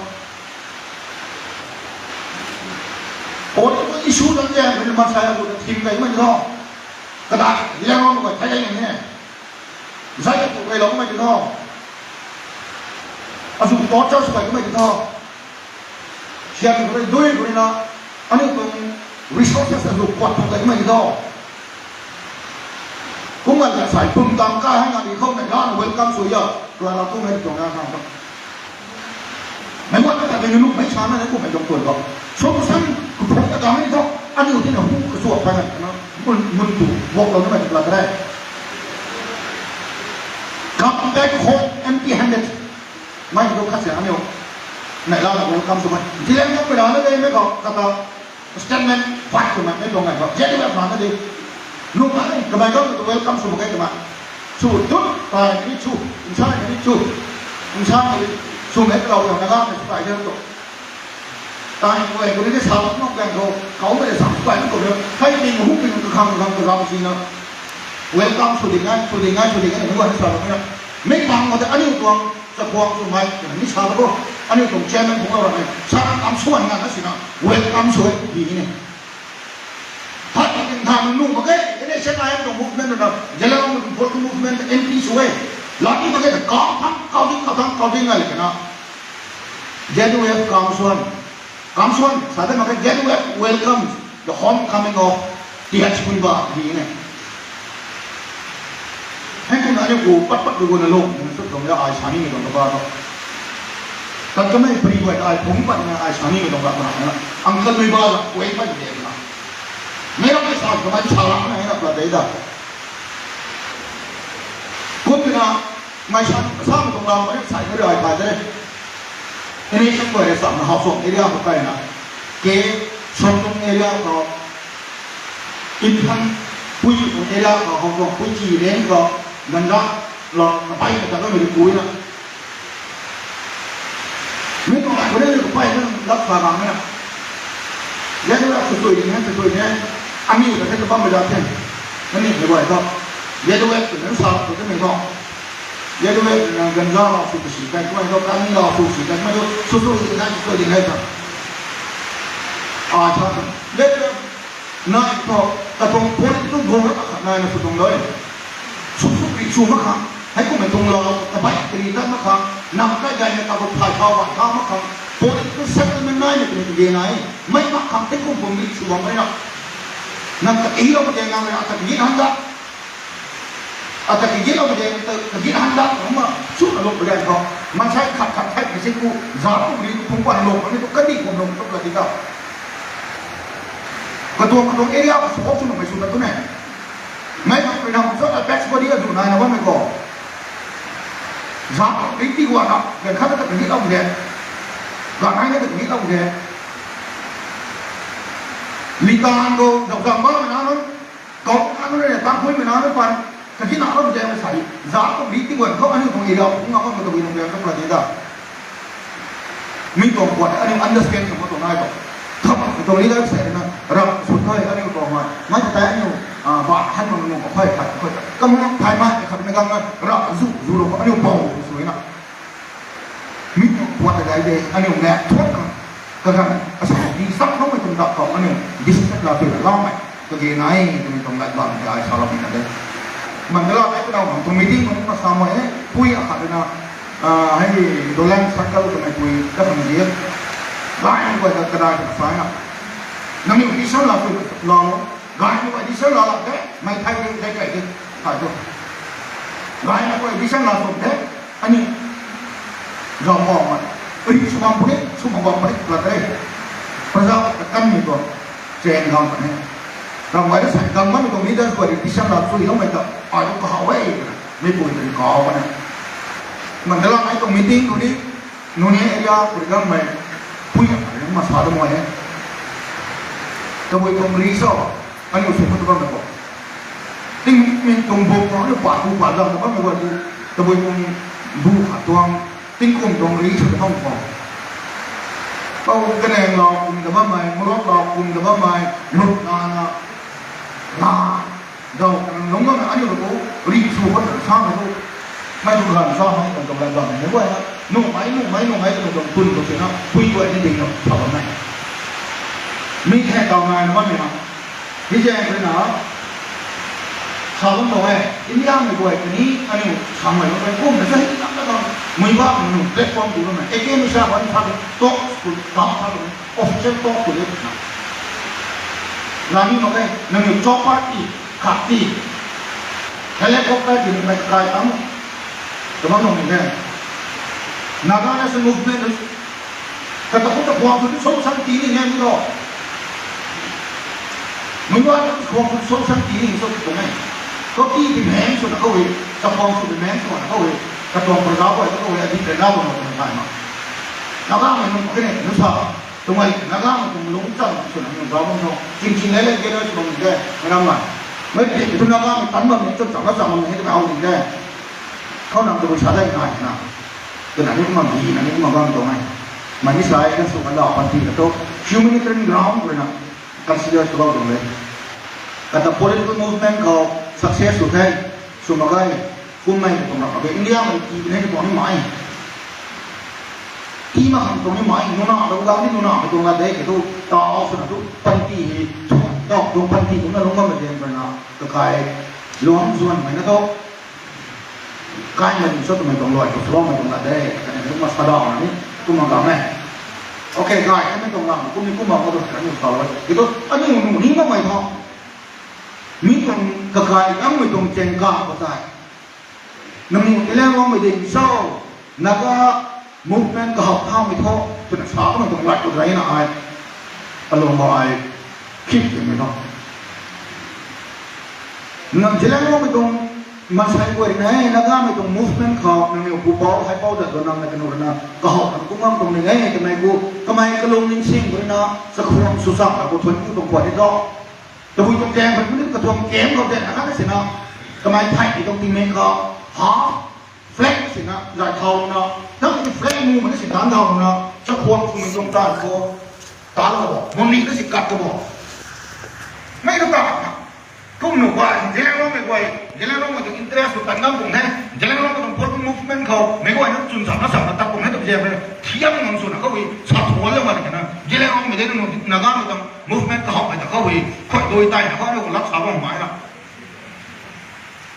Political issue dan de, na ma sa ya tu, thim kai ma ni lo. Ka da, ya ma ko thai kai ni. Zai ka tu kai lou mei ti tho. Azu torture sw kai mei ti tho. Sian tu kai dui tu na. Aniu tuang resources azu kuat tu kai mei ti tho. Kum ngan ka sai pum tang ka hei ngan di khou mei gan welcome sw ya. Tua na tu mei tuang na khang tu. Mei wat ta mei nunuk mei sa na ne kum mei tuang tuan bam. Solution ku phung ta dam ni tho. Aniu ti na hu ka suak pa na. Mun, mun tu, walk lou na mei tu pla ta re. Come back home empty handed. Mei tu khat se aniu. Nai la la welcome sw mei. Zeliangrong mei rana de mei khou, kata statement, fight sw mei, mei tuang ngai khou. Zeliangrong rana de. Lung ai, kamei khou tu welcome sw mak ge kamei. Sw tut, tai ni sw, nsa ni sw. Nsa ni sw mei khou, na ga mei sw tai de tu. Tang koi kuri ni sa bam nung kan khou, kou mei sa bam kuri. Hei ni hu ping ka khang khang ka gam si na. Welcome sw ding ngai, sw ding ngai, sw ding ngai, ni wan sa bam na. Mei bang ma ta aniu tuang, sa kuang sw mai, ni sa bam ko. Aniu tuang chairman phung lou ra nai. Sa kam sw ngai na si na. Welcome sw di ni. Hei, hei, hei, nung mak ge, N S C N I M tuang movement na, Zeliangrong tuang movement, N P sw e. Laki mak ge, kau thang, kau ding, kau thang, kau ding ngai le kana. Z U F comes one. Comes one, sa de mak ge, Z U F welcomes the homecoming of T H Muivah, di ne. Hei, hei, Ku pat pat tu guna lou, nang sut tuang ya ai sani ni tuang kaba tu. Tat kamei pari guay ai phung pat na ai sani ni tuang kaba na. Uncle mei ba la, kuay pat de na. Mei ram mei sa kamei sa la na na pla de da. Kut na, mei sa, sa mei tuang lam mei sa ni rai pa de. Ini sum guay sa na hau song area ko kai na. Ke, song tung area ko. Inthang pui area khou, hou tuang pui chi ren khou, ganza lou, kapai na ta kamei rui pui na. Mi tuang ai khou rui kapai na lak sa bam na. Yadwak sw sui ding hei, sw sui ding hei. Ami ta the kabam baza the. Nani hei guay tho. Yadwak tu nang sa tu te mei tho. Yadwak na ganza lou sw tu si kai, kuay tho, kani lou sw si kai, mei tho, sw sui ding hei, sw sui ding hei tho. A tha tho. Yadwak Nai khou, katuang political goal akhat nai na sw tuang loi. Suk suk ri sw mak khang, hei kummei tuang lou, kabai kari tat mak khang, nam kai gay na kakhou phay khou wan kha mak khang, political settlement nai na twmei kage nai, mei mak khang hei kum kum ri sw bam rui na. Nam ta kihilou mak ge nang rui na, ata kagin han da. Ata kagin lou mak ge, ata kagin han da, kumna, sw na lou pu lian khou. Maansei khat khat thei kasi ku, za kum ri tu phung pan lou, ani tu kandih kum lou, tu la di ta. Katuang, katuang area khou sw khou sw nuhmei sw ta tu ne. Mei khang rui na kum sw apex body azuh nai na bammei khou. Zat rui ti guan na, ganv khat ta kani lou de. Ganv nai na ta kani lou de. Litan khou, zauc zam bammei na nunc, kau na nunc rui na, tangphuimei na nunc pan, kaki na lou de na sa di. Zat rui ti guan khou aniu tuang area khou, kum na khou, tabui nunc de, kum la de da. Mi tuang kuat aniu understand sw mak tuang nai tuang. Thap tuang leader sei na, ram sw thei aniu tuang mai. Mai ta tei aniu, ah, ba han mak nunc khou phey khat khou. Kam nang thay mai, khat na gang na, ram zu, zu lou, aniu bou sw na. Mi tuang kuat ta gay de, aniu maek thuak khang. Kaganv, asa di sak loumei tuang dak khou, aniu decision la tei la loumei. Kage nai, twmei tuang lat bam de, ai sa lou ni na de. Mandala tei kanau khang tuang meeting khou ni masa mei, pui akhat rui na, Ah, hei Dolan circle twmei pui ta khang di e. Gay ni guay ta kadai ta sa na. Nangniw decision la tu lou. Gay ni guay decision la la de. Mei thei de, thei kai de. Thei tu. Gay ni guay decision la tu de. Ani. Zauc bam ma. Ri sw bam puni, sw mak bam puni, la de. Praja ta kan ni tu. Chen gang puni. Ram guay ta sai gang ma ni tu leaders guay decision la tu loumei ta. Ai tu kahaw e. Mei pui tei kau bam na. Mandala mei tuang meeting khou ni, nunc area khou ri gangmei, pui na, masa ta mei e. Tabui tuang ri sw, aniu sw khou tu bammei khou. Tingmei tuang bu khou, aniu pa tu pa dam ta bammei khou tu, tabui tuang bu khat tuang, tingkum tuang ri sw ta bam khou. Pou kaneng lou kum ta bammei, malot lou kum ta bammei, lut na na, na, Dau, lungc gangna aniu rui tu, ri sw khou ta sa mei tu, mei tu ganv sa hei, kan tuang ganv bam mei guay na, nuh mei, nuh mei, nuh mei, kan tuang tun khou sina, pui guay ni ding na, sa bam mei. Mi hei tau nai na bammei na. Hei zaeng rui na, sa bam tuang e, India mei guay kani, aniu, sa mei bam mei, kum na sa hei, na ka tang, mui ba, nu, platform tu bam mei, A K mi sa bam sa bam, talk school, kam sa bam mei, official talk school e, na. Nani mak e, nangniw chopper ti, khat ti. Helicopter ti mei kai tam. Tabang nung ni de. Naga National Movement, kata kum ta khuang tu sou sang ti ni ngen tu. Mui wa ta khuang tu sou sang ti ni sou tu ngai. Ko ti ti meng sw na kau e, ta khuang sw ti meng sw na kau e. Katuang praja guay ta kau e, adi praja guay na kau e. Naga mei nung kene, nu sa. Twmei Naga mei tuang lungc cham sw na nung zauc bam tho. Ching ching lei lei gena sw bam ni de, mei ram la. Mei ti tu Naga mei tan bam ni cham cham la cham bam ni hei tu mei hau ni de. Khou nang tu sa dai nai na. Twna ni kumna di na ni kumna bam tuang e. Mei ni sa e kan sw kan da panty ka tu. Humanitarian ground rui na consider sw bam tuang e. Kata political movement khou success sw the, sw mak ge. Kummei tuang ram mak ge, India mei ti ne tuang ni mai. Ti mak khang tuang ni mai, nuna tu gang ni nuna mei tuang la de, ke tu, tau sw na tu, panty hei, tau tu panty tu na lungc bam mei de, na, kakai, luang zuan mei na tu. Kai mei ni sw twmei tuang luai, tu sw mei tuang la de, kane tu ma sa da ni, kumna gang e. Okay, guys, kane tuang lam, kum ni kumna ma tu, kane tuang luai. Ke tu, aniu nu ni mak mei tho. Mi tuang kakai gangmei tuang chaeng ka khou tei. Nangniw Zeliangrongmei ding cho, Naga movement kahawh thaumei tho, twna sa kamei tuang lat khou rui na ai, alung khou ai, khit twmei tho. Nang Zeliangrongmei tuang maansei guay rui na e, Nagamei tuang movement khou nangniw pupouc, haipouc dat tuang nang na kanu rui na kahawh kan kum ngam tuang ni e twmei gu, kamei kalung ningsing rui na, chakhwang sw chak na khou thuanc ku tuang khwan ni tho. Tabui tuang kaeng khou ni, katuang kaeng khou de na khat sina, kamei thay ni tuang tingmei khou, half flag sina zay thau na, nang ni flag mu ma na si tan thau na, chakhwang swmei tuang tan khou, ta lo bo, moni na si kat bo. Mei na ta na, kum nu guay, Zeliangrongmei guay, Zeliangrongmei tuang interest khou tan ngam tuang he, Zeliangrongmei tuang political movement khou meic guay na chwn sa na sa na tat tuang he twmei ziak e, thiam ngam sw na khou e, sa thuan lou ma na kena, Zeliangrongmei de nu, Nagamei tuang movement kahawhmei ta khou e, khuay dui tei na khou e, lat sa bam mai na.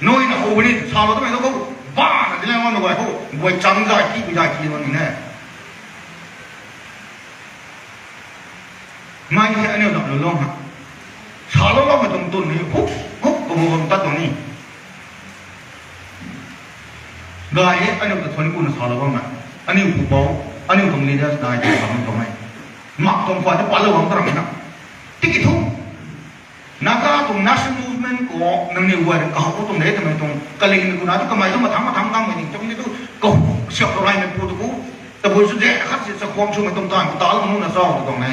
Nui na khou ni salou twmei tu khou, bana Zeliangrongmei guay khou, guay chang zay ki, guay zay ki bam ni ne. Mei hei aniu lam lou lung ha. Salou bammei tuang tun ni, huk, huk, kabam bam tat tuang ni. Gay e, aniu ta thuanc ku na salou bammei. Aniu pupouc, aniu tuang leaders nai ta bam tuang e. Mak tuang khwan ta patlou bam ta ram na. Tiki thu. Naga tuang national movement khou nangniw guay rui kahawh tuang de twmei tuang kalingmei ku na tu kamei tu mathang mathang nangmei ding tuang ni tu kahawh siap raymei pu tu ku. Tabui sw de khat si chakhwang swmei tuang tan khou ta lou nu na chau tu tuang e.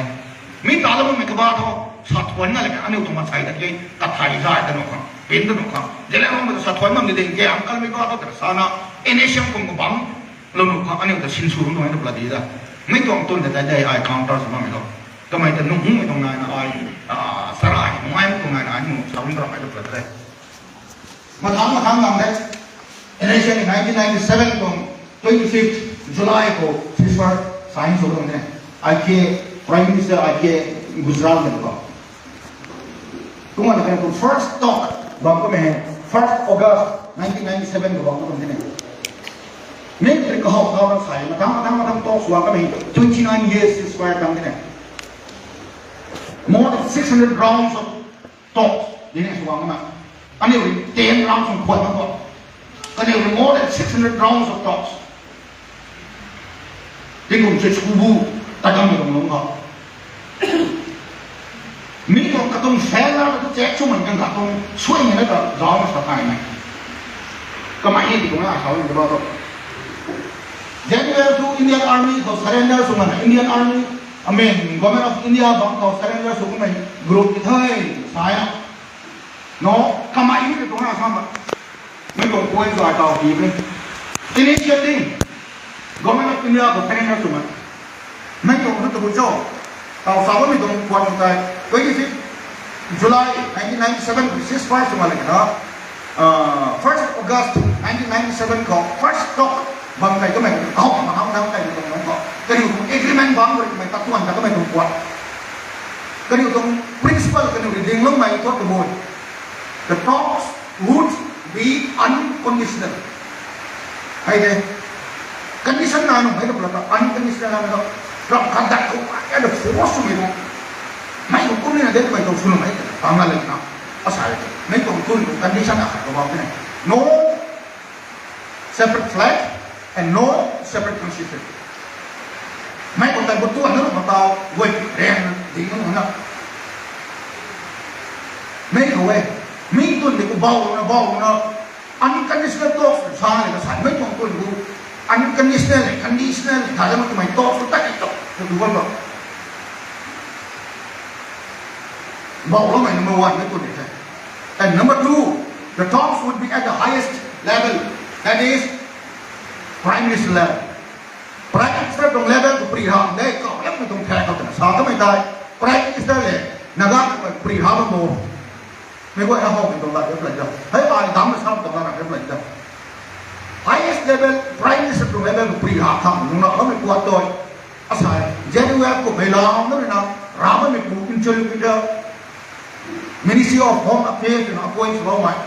Mi ta lou mei kaba thu, sa thuan na le aniu tuang maansei ta ke, kathay zay ta nu khang, pin ta nu khang. Zeliangrongmei ta sa thuan bam ni ding ke, ang kalmei ba ta ta sa na, N S M kum kabam, lou nu khang, aniu ta sinsw nu na pla di da. Mi tuang tun de ta de ai counter sw bammei lo. Kamei ta nung hungmei tuang nai na ai, sarai nungai tuang nai na ai nu sa bam ta ramei ta pla de. Mathang mathang gang de. N S M nineteen ninety-seven tuang twenty-fifth July khou ceasefire sign sw tuang de. I K, Prime Minister I K Gujral de khou. Kumna kaniw tuang first talk bam kamei hei first August nineteen ninety-seven khou bam tuang de. Military kahawh khou na sai mathang mathang mathang talk sw kamei twenty-nine years ceasefire tang de. More than six hundred rounds of talks, dine sw bam na. Aniu rui ten rounds khwan bam khou. Kaniw rui more than six hundred rounds of talks. Tingkum se sw bu, ta kamei tuang lung khou. Mi tuang katuang failure tu check sw man kan katuang suaimei na ta zauc na sa thay mei. Kamei ni tuang na sa ni ba tu. January tu Indian Army khou surrender sw man, Indian Army, I mean, Government of India bang khou surrender sw kamei group ti the, sa e. No, kamei ni tuang na sa ma. Mei tuang point zay tau ti e. Initiating Government of India khou surrender sw man. Mei tuang tu tabui cho. Tau sa bammei tuang khwan tei twenty-fifth July nineteen ninety-seven khou ceasefire sw man le na. First August nineteen ninety-seven khou first talk bam tei kamei khou mathang mathang tei tuang nung khou kaniw tuang agreement bam khou kamei ta tuan ta kamei tuang khwan. Kaniw tuang principle kaniw rui dingloumei thu tabui. The talks would be unconditional. Hei de, condition na nung hei ta pla ta unconditional na ta, ram khat dat khou ai da force swmei tuang. Mei khou kum ni na de twmei tuang sw nuhmei tang na le na. Asai, mei tuang tun tuang condition akhat khou bam the. No separate flag and no separate constitution. Mei khou tei bu tuan na ru khou tau, guay rang ding na na. Mei khou e, mi tun de khou bau na, bau na, unconditional talks sa le na sa, mei tuang tun bu unconditional, conditional, tha le ma twmei talks ta ni to, tu tu bam lo. Bauloumei number one mei tun de the. And number two, the talks would be at the highest level, that is, Prime Minister level. Prime Minister tuang level khou pri ha de, kau liangmei tuang thak khou twna sa kamei tei, Prime Minister le, Naga khou pri ha bam bo. Mei guay na howmei tuang lat rap lei da. Hei ai dam na sa tuang lat rap lei da. Highest level, Prime Minister tuang level khou pri ha khang nung na kamei kuat tui. Asai, Z U F kummei lam na rui na, ra bammei pu interlocutor, Ministry of Home Affairs twna appoint swloumei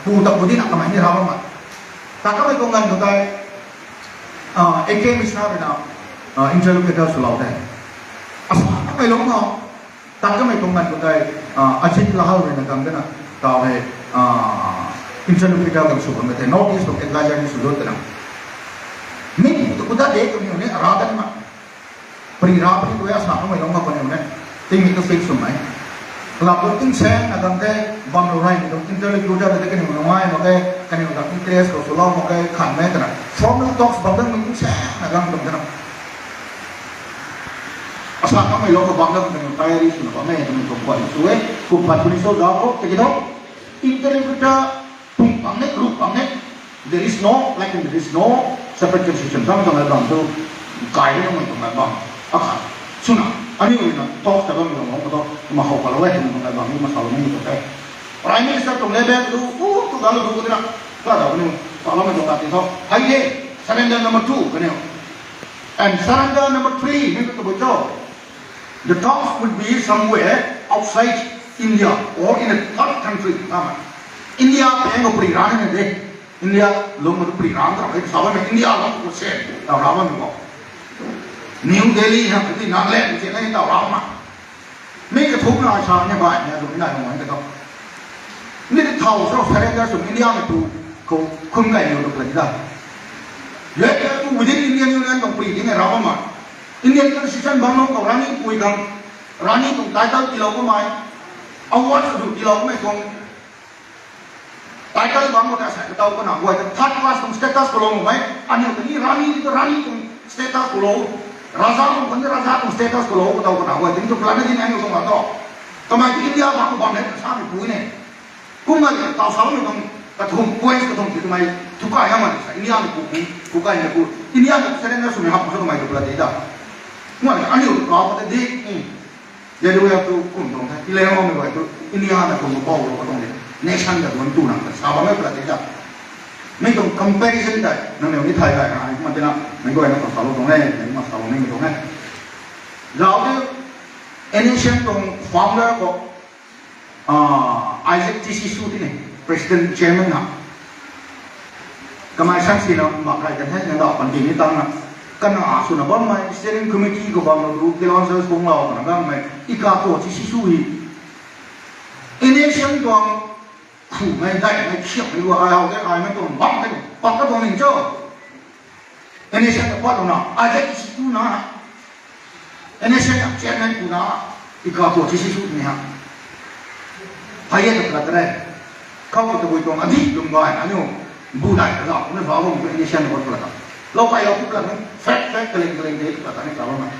pu ta pu di na kamei ni ra bammei. Ta kamei tuang ganv khou tei, A K Mishra rui na interlocutor swlou the. Asa kamei lung na, ta kamei tuang ganv khou tei, Ajit Lahal rui na kam de na, tau hei, Interlocutor kan sw bam the, North East tuang advisor ni sw lut twna. Ni tu kuda de tu ni ne, ara dan ma. Pri ra pri tu ya sa kamei lou ma puni ne. Ting mi tu fix sw mai. Club tu ting sen na gang the, bam lou rai ni tu interlocutor de kaniw nungai mak ge, kaniw ta interest khou swlou mak ge, khan me twna. Formal talks bam dang mi ting sen na gang bam twna. Asa kamei lou ka bam dang kaniw tayari swna bam e, kaniw tuang kuan sw e, kum pat puni sw da ko, tiki tho. Interlocutor pung bam ne, group bam ne. There is no, like, there is no separate constitution. Tam tuang bam tu, kai na tuang bam. Akhat. Swna, aniu na talk ta bam tuang bam ko, ma how ka lou e, tuang bam ni ma sa lou ni ko te. Prime Minister tuang level tu, u, tu ga lou tu na. Ka da ni, sa lou ni tuang ka ti tho. Hai de, surrender number two, kaniw. And surrender number three, ni tu bu cho. The talks would be somewhere outside India or in a third country. Tama. India peng ko pri ran ne de. India lung ko pri ran ta, sa bam India lung ko se, ta ra bam ko. New Delhi ha, ti Nagaland se na ta ra ma. Mi kathumh na sa ne bai, ne zung na lung ka to. Ni thau so surrender sw India mei tu ko khum kai ni lo ka da. Yet tu within Indian Union tuang pri ding e ra bam ma. Indian Constitution bam lou ko rani pui gang, rani tuang title tilou kamei, award sw tilou kamei tuang title bam ko ta sa ka tau kana guay ta third class tuang status khou lou mei, aniu ta ni rani tu rani tuang status khou lou, raja tuang kan raja tuang status khou lou ka tau kana guay ta ni tu plan na din aniu tuang la to. Kamei tu India bam ko bam le sa mi pui ne. Kum ngai tau sa mi tuang kathumh points kathumh ti kamei tu kai ya ma sa India mi pu pu kai na pu India mi surrender sw mi hap so kamei tu plan de da. Ngai aniu tu kau ka ta di. Yadwaya tu kum tuang the, Ilang mei guay tu, India na kum bau lo ka tuang de, nation ta duan tu nang ta, sa bam e pla te ta. Mei tuang comparison ta, nang ne ni thai gay na, ai, ma tina, mei guay na pa sa lo tuang e, mei ma sa lo mei tuang e. Zauc tu, N S N tuang founder khou, ah, Isaac Chichisu ti ne, President Chairman na. Kamei sang sina mak kai kan the, nang dau pan ti ni tang na. Kan na a swna bammei, steering committee khou bam lo, du, council kung lau, na gammei, i ka tu Chichisu hi. N S N tuang, khu mei, dai mei, khiak mei, lu, ai, hau, ai, mei tuang, bam mei, pak ka tuang ning cho. N S N ta pat lou na, Isaac Chichisu na. N S N chairman pu na, i ka tu Chichisu ni ha. Hai e ta pla ta re. Khou ta bui tuang adi lum bai, aniu, bu dai ta lau, na zauc bam tu N S N ta pat pla ta. Lou kai lou tu pla nung, fek, fek, kaleng, kaleng, de, pla ta ni ka bam na.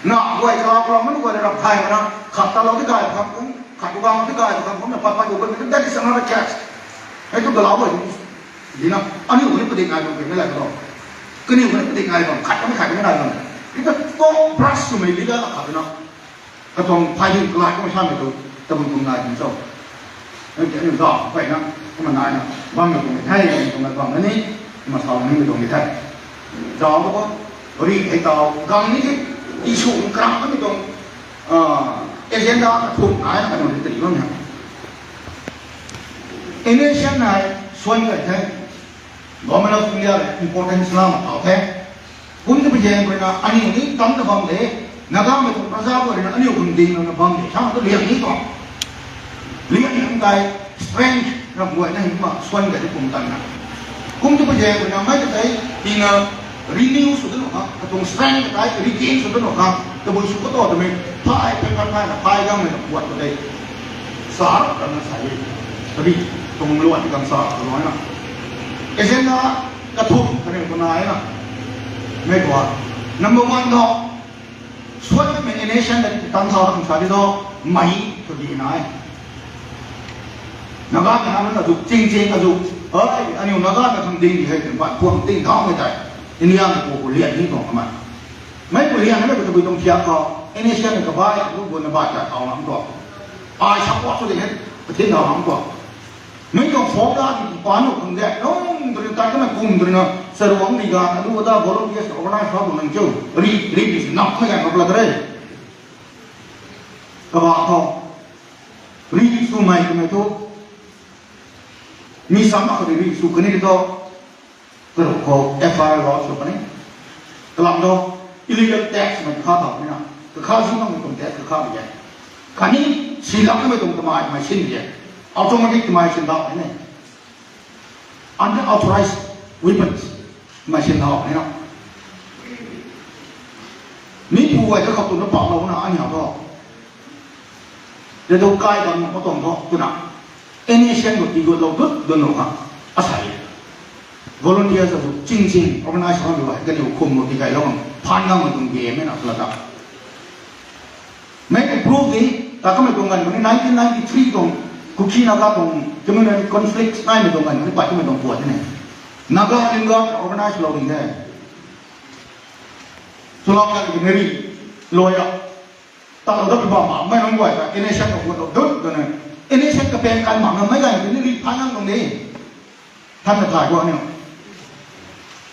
Na, guay ka, pla, manu guay rap thai mana, khat ta lou di kai, khat kum, khat tu gang di kai, khat kum, na pat, pat, tu, that is another case. Hei tu galau guay tu, di na, aniu ni padik ngai bam, kei ni lai ka lo. Kaniw ni padik ngai bam, khat kami khat kami ngai bam. Di ta tong brush swmei di da khat na. Katuang phai di kalai kami sa mei tu, tabui kum ngai bam cho. Hei ti aniu zauc, phai na, kumna nai na, bam mei tuang mei thei, mei tuang mei bam na ni, kumna sa mei mei tuang mei thei. Zauc ko, ri hei tau, gang ni ti, issue kram kami tuang, ah, agenda kathumh nai na katuang ti bam na. N S N hei suan kai the, Government of India rui importance la mak tau the. Kum tu pui zaeng rui na aniu ni tam na bam de, Nagamei tuang praja khou rui na aniu kum ding na bam de, sa tu liang ni tuang. Liang ni kai strength ram guay na hei ma suan kai de kum tan na. Kum tu pui zaeng rui na mei ta tei, tina renew sw dun kha, katuang strength ka tei regain sw dun kha, tabui sw ka to twmei, phai, phai, phai, phai, na phai gang mei na kuat ka tei. Sa rap kan na sa e. Tabi, tuang luan kan sa, luan na. Agenda kathumh, kaniw tu nai na. Mei tuang. Number one tho, suan mei N S N ta tang thau tang sa di tho, mei, tu di nai. Naga ta na na zuk, ching ching ka zuk. Ai, aniu Naga ta khang ding di hei, ban puang ting thau mei tai. India mei pu pu lian ni tuang kamei. Mei pu lian na mei pu tabui tuang thiak khou, N S N kabai, lu bu na bai ta thau lam tuang. Ai support sw di hei, pathin thau lam tuang. Mei tuang form la di pa nu khang de, nung dri ta kana kum dri na, saruang di ga, alu da volunteers organize thau tuang nang cheu, ri, ri di si nak mei ga kap la ta re. Kaba khou, ri sw mei kamei tu, mi sam na khou ri sw kani di tho, Karuh khou F I R lodge sw puni. Kalam do, illegal tax mei kakha thau ni na. Kakha zing mei tuang tax kakha mei e. Khatni silak mei tuang tamei, mei sin mei e. Automatic tamei sin dau ni. unauthorized weapons, machine how ni na. Mi pu guay ta khou tu na pak lou na ani how tho. Te tu kai bam na patong tho tu na. N S C N khou ti gut lou dut dun lou kha. Asai. Volunteers tu ching ching organize bam lou kaniw khum lou ti kai lou bam. Phan nang ma tuang game na pla ta. Mei prove di, ta kamei tuang ganv ni nineteen ninety-three tuang, Kuki Naga tuang communal conflict naimei tuang ganv ni pat kamei tuang puat ni. Naga Limga organize lou ding the. Chulou kan ki neri, lawyer. Ta lou ta pi bam ma, mei nunc guay ta, N S C N ka puat lou dut, dut na. N S C N ka peng kan ma, mei ganv ni ri phan nang tuang di. Than na thay guang ni.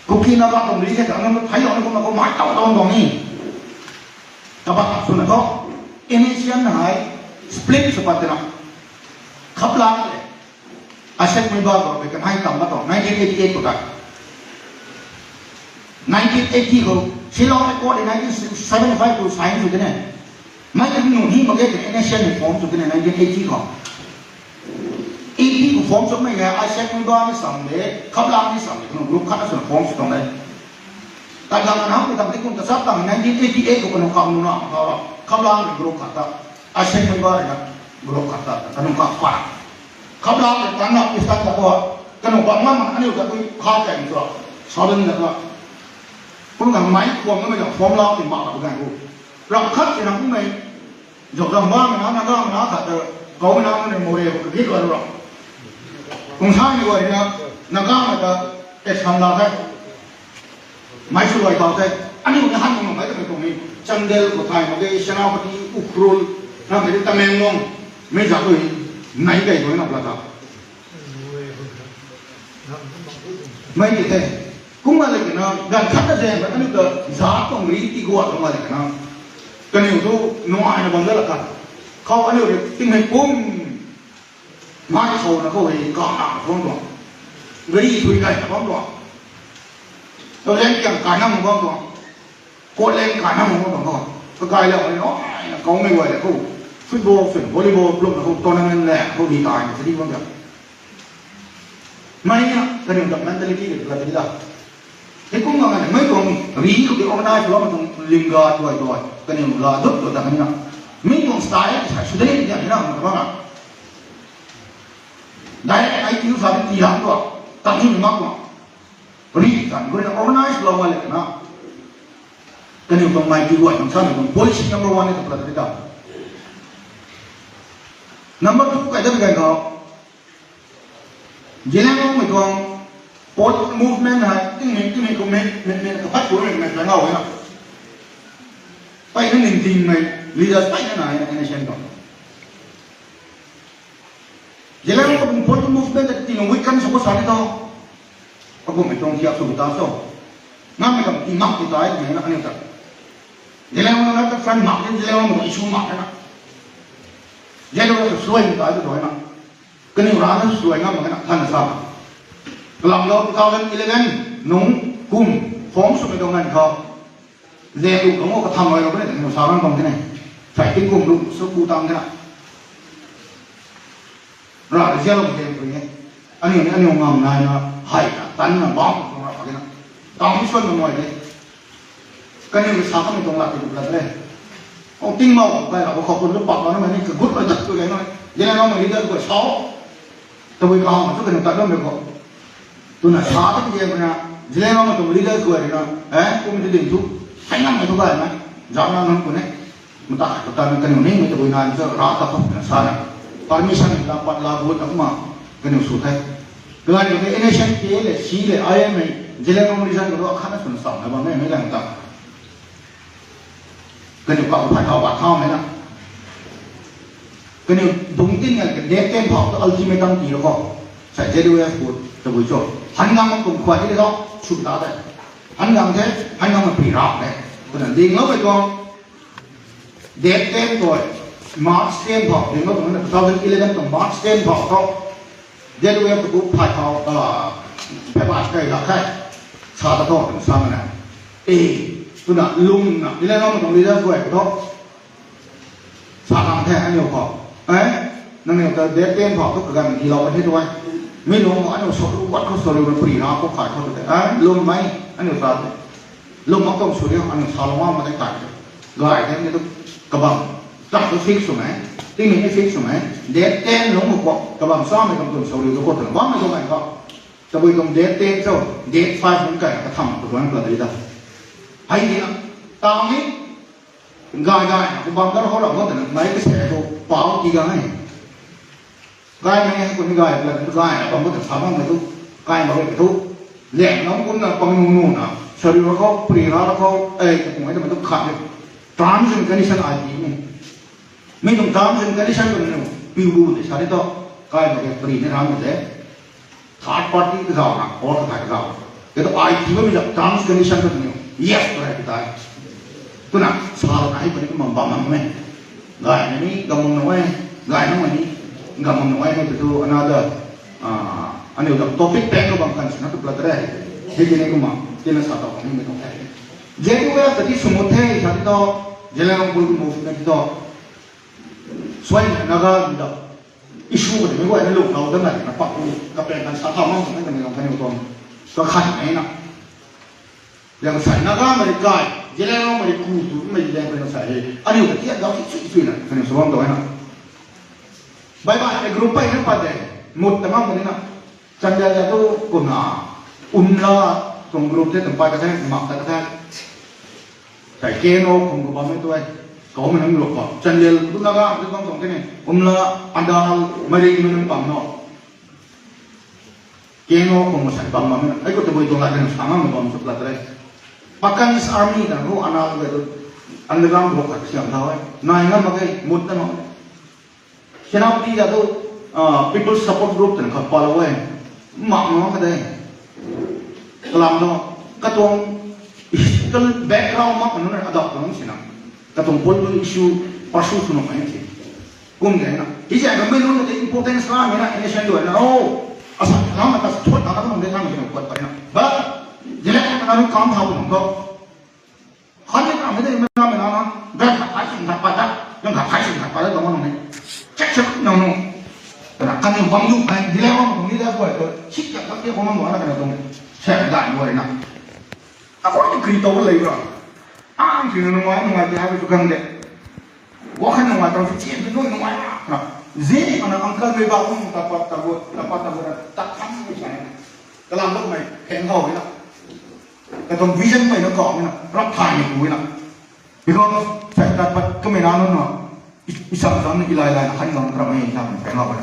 Kuki Naga tuang ri the, ta nang thai lou ni kum na kum mai tau tau tuang ni. Kabat sw na tho, N S C N hei split sw pat na. Khaplang le. Isaac Muiba khou rui kan hei tam ba tho, nineteen eighty-eight khou ta. Nineteen eighty khou, Shillong Accord in nineteen seventy-five khou sign sw tine. Mei kan nu hi mak ge tei N S C N ni form sw tine nineteen eighty khou. Eighty khou form sw mei hei Isaac Muiba ni sam de, Khaplang ni sam de, kanu group khat na sw form sw tuang de. Tadang na hei tam di kum ta sap tang nineteen eighty-eight khou kanu kam nu na ma tho. Khaplang ni group khat ta, Isaac Muiba ni na group khat ta, kanu kam pa. Khaplang ni tan na pistan ta khou, kanu bam ngam aniu ta tui kha kai ni tua. Southern na ta. Kum na mei kuam na mei ta form lau ti mak ta bu gan bu. Ram khat ti na kum mei. Zok zang bam na, na gang na khat ta, kou na na ni mo re, ka git wa ru ram. Kung sa ni wa na, na gang na ta, action la the. Mei sw luai tau the. Aniu ni han nung mei ta mei tuang ni. Chandel khou thay mak ge, Senapati, Ukhrul, na mei Tamenglong, mei zak tu hi, nai kai tu na pla ta. Mei ti the. Kumna le kina, ganv khat na zaeng, aniu ta zat tuang ri ti guat tuang le kina. Kaniw tu nuai na bam da la kan. Khou aniu ri tingmei kum. Mai khou na khou hei, ka na bam tuang. Gari thui kai na bam tuang. Tau zaeng kiang kai na bam tuang. Kot leng kai na bam tuang khou. Kakai le, oi, oi, na kaumei guay le khou. Football, football, volleyball, plum na khou, tournament le, khou di tai, na sadi bam tuang. Mei na, kaniw ta mentality kati la. Hei kum na mei tuang ri khou ti organize lou ma tuang Limga tuai tuai. Kaniw la dut tuai ta kaniw na. Mei tuang style sa sw de ni na ma ta bam na. Direct I T U sa ti lam tuai. Tang hi mak tuai. Ri tan guna organize lou ma le na. Kaniw tuang mei ti guay tuang sa mei tuang policy number one ni ta pla ta. Number two kai ta kai khou. Zeliangrong mei tuang political movement hei, tingmei, tingmei kum mei, mei, mei, kapat kum mei, mei, mei, ngau na. Pei na ning tingmei, leaders pei na na, na, na, shen tuang. Zeliangrong tuang political movement ta tingmei weak kan sw ko sa ni tho. Akum mei tuang thiak sw ta so. Ngam mei kam ti mak ti tai, mei na, aniu ta. Zeliangrong na ta friend mak, Zeliangrong mei tuang issue mak na. Zeliangrong ta suai mei tai tu tuai na. Kaniw rana suai ngam mak na than sa. Kalam lou two thousand eleven nung kum form sw mei tuang ngan khou. Zeliangrong khou katham rui lou kane, kaniw sa rang bam kane. Sai tingkum lu sw ku tang kane. Ra zialou kane pui ne. Aniu ni aniu ngam nai na, hei na, tan na, bam na, ra kane. Tang suan na moi de. Kaniw sa kamei tuang lat ti lat le. Kong ting mau, kai la, khou kun lu pak la na, mei ni kagut la dat tu le na. Zeliangrong mei leader guay sa. Tabui kahawmei thu kaniw tat lou mei khou. Twna sa ta kage mei na, Zeliangrong mei tuang leader guay rui na, eh, kum ti ding thu, hei ngam mei thu gay na, zauc na nunc khou ne. Mata khat ta kaniw ningmei tabui nai thu ra ta khou na sa na. Permission la pat la gut na kumna kaniw sw the. Kaganv khou tei N S C N K le, C le, I M mei, Zeliangrong region khou thu akhat na twna sa na bam mei, mei lang ta. Kaniw kau phay thau pat thaumei na. Kaniw bungc tin ngan kan date ten phau tu ultimatum tii lou khou. Sai Z U F khou tabui cho. Han ngang kum khwan ni lou, sw ta de. Han ngang the, han ngang pi ra de. Twna dingloumei tuang. Date ten khou, March ten phau, dingloumei tuang two thousand eleven tuang March ten phau khou. Z U F khou phay thau, ah, phay pat kai lak khe. Sa ta tho, sa na. E, twna lung na, Zeliangrong tuang leader guay khou tho. Sa khang the, aniu khou. Eh, nangniw ta date ten phau thu kaganv tiilou kan the tu e. Mi lung aniu sorry, what khou sorry na puri na khou khai khou tu te. Ah, lung mai, aniu sa te. Lung mak tuang sorry, aniu sa lung mak ma te khai te. Gay te, ni tu kabam. Tak tu fix sw mei. Ting ni fix sw mei. Date ten lung mak khou, kabam sa mei kam tuang sorry tu khou tu. Bam mei tu mei khou. Tabui tuang date ten cho, date five lung kai, katham tu tuang pla te da. Hei ni na. Tang ni, gay gay, ku bam dar khou ra, khou te na, mai ka se tu, pau ti ga hei. Gay mei hei kuni gay, pla tu gay, bam khou ta sa bam khou tu, gay ma khou tu. Leng nang kum na pang nu nu na, sorry ra khou, puri ra ra khou, eh, ka kum ai ta ma tu khat ni. Terms and condition ai ti ni. Mi tuang terms and condition tu ni, piu bu te sa ni tu, gay ma khou puri ni ra ni te. Third party ka zau na, or ka thai ka zau. Kei tu ai ti ba mi zau, terms condition tu ni, yes, tu rai ki tai. Tuna, sa na hei puni kum bam bam na me. Gay na ni, gam mung na wai, gay na ma ni, gam mung na wai ni tu tu another, ah, aniu dam topic peng ka bam kan sina tu pla tare. Hei ti ni kumna, ti na sa tau ni me tong hai. J U F ta ti sumut the, sa ti to, Zeliangrong Bul move na ti to. Suai na Naga mi da. Issue ka ti mi guay na luk nau da na, na pak ku, ka peng kan sa tau mang sa na ni long kan ni tong. Ka khat ni na. Liang sai Naga mari kai, Zeliangrong mari ku tu, mari liang pen sai he. Aniu ka tiat dau ti sui sui na, kaniw sa bam dau na. Bye bye, a group pai na pat de, mut ta ngam ni na. Chandel ya tu kumna, Umla, tuang group te tuang pai ka the, mak ta ka the. Sai K N O kum ku bam e tu ai. Kau mei nang group pa. Chandel tu Naga, tu bam tuang te ni. Umla, Andal, mari mei nang bam no. K N O kum sai bam bam na. Ai ko tabui tuang la kan sa ngam bam suk la tare. Pakan's Army ta ru ana lu tu. Underground block khat siam tha e. Nai ngam ma kei mut na ma. Senapati ta tu, ah, People Support Group ta khat pa lo e. Mak no ka de. Kalam no. Katuang historical background mak no na adopt no sina. Katuang political issue pursue sw no mai ti. Kum de na. Hi ja ka mei lun te importance la mei na, nation lu na. Oh, asa na ma ta thot na ka nung de na mei na kuat pa na. Ba, jele na na kam thau nung ko. Han ni kam de mei na mei na na. Ga khat hai sing khat pa da. Yang khat hai sing khat pa da dong nung ni. Check check nung nung. Na kan ni bam du kai, jele bam nung ni da ko to. Sik ka ka ke bam nung na ka na dong. Sa da ni na. Akhou ni kri tou lei bra. Ang ti na nungai nungai ti hai tu kan de. Wakhan nungai tang si chien tu nungai na. Zi mana uncle mei ba kum ta pat ta bu, ta pat ta bu na, ta tham ni sa. Kalam lok mei, pheng hau na. Katuang vision mei na kau na, rap thai ni ku na. Because sa ta pat kamei na nunc na, i, i sam sam ni i lai lai na han nang ram mei na pheng hau na.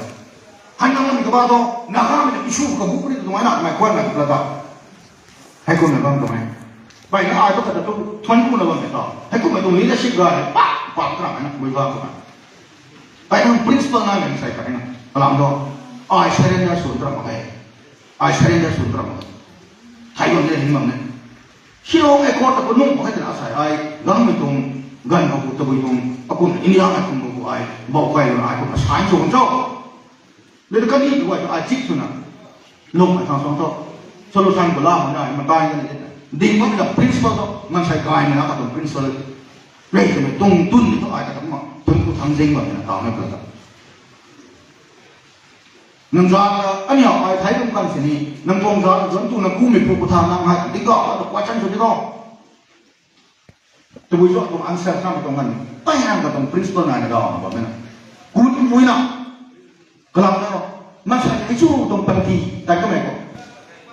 Han nang ni ka ba to, na ka mei issue ka bu ni tu nungai na, mei kuan na tu la ta. Hei kum na bam tuang e. Bai na ai tu khat tu thuan kum na bam e ta. Hei kum na tuang leadership ga hei pa, pa kra na bui ba kra. Bai na principle na nang sai kra na. Alam do. Ai surrender sun tra ma hei. Ai surrender sun tra ma. Thai bam de hin bam ne. Shillong Accord ta ko nung ma hei ta na sai ai. Gang mei tuang, gan ma ko ta bui tuang. Akun India ai kum ko ai. Bau kai na ai kum na sign sun tra. Leader kani tu ai tu ai chik swna. Lung ai thang song tho. Solution ko la hona ai matai na ni. Ding bam da principle tho. Ngan sai kai na ka tuang principle. Rei tu tung tun ni tho ai ta ma. Tun ku thang jing bam na ta na ko ta. Nang za ka ani ai thai kum kan sini. Nang kong za zon tu na ku mi pu ku tha nang hai. Ding ka ka question tu di ko. Tabui cho tuang answer sa tuang ngan. Pai nang ka tuang principle nai na daw bam na. Kun pui na. Kalam na. Masai ni chu tuang panty tai kamei ko.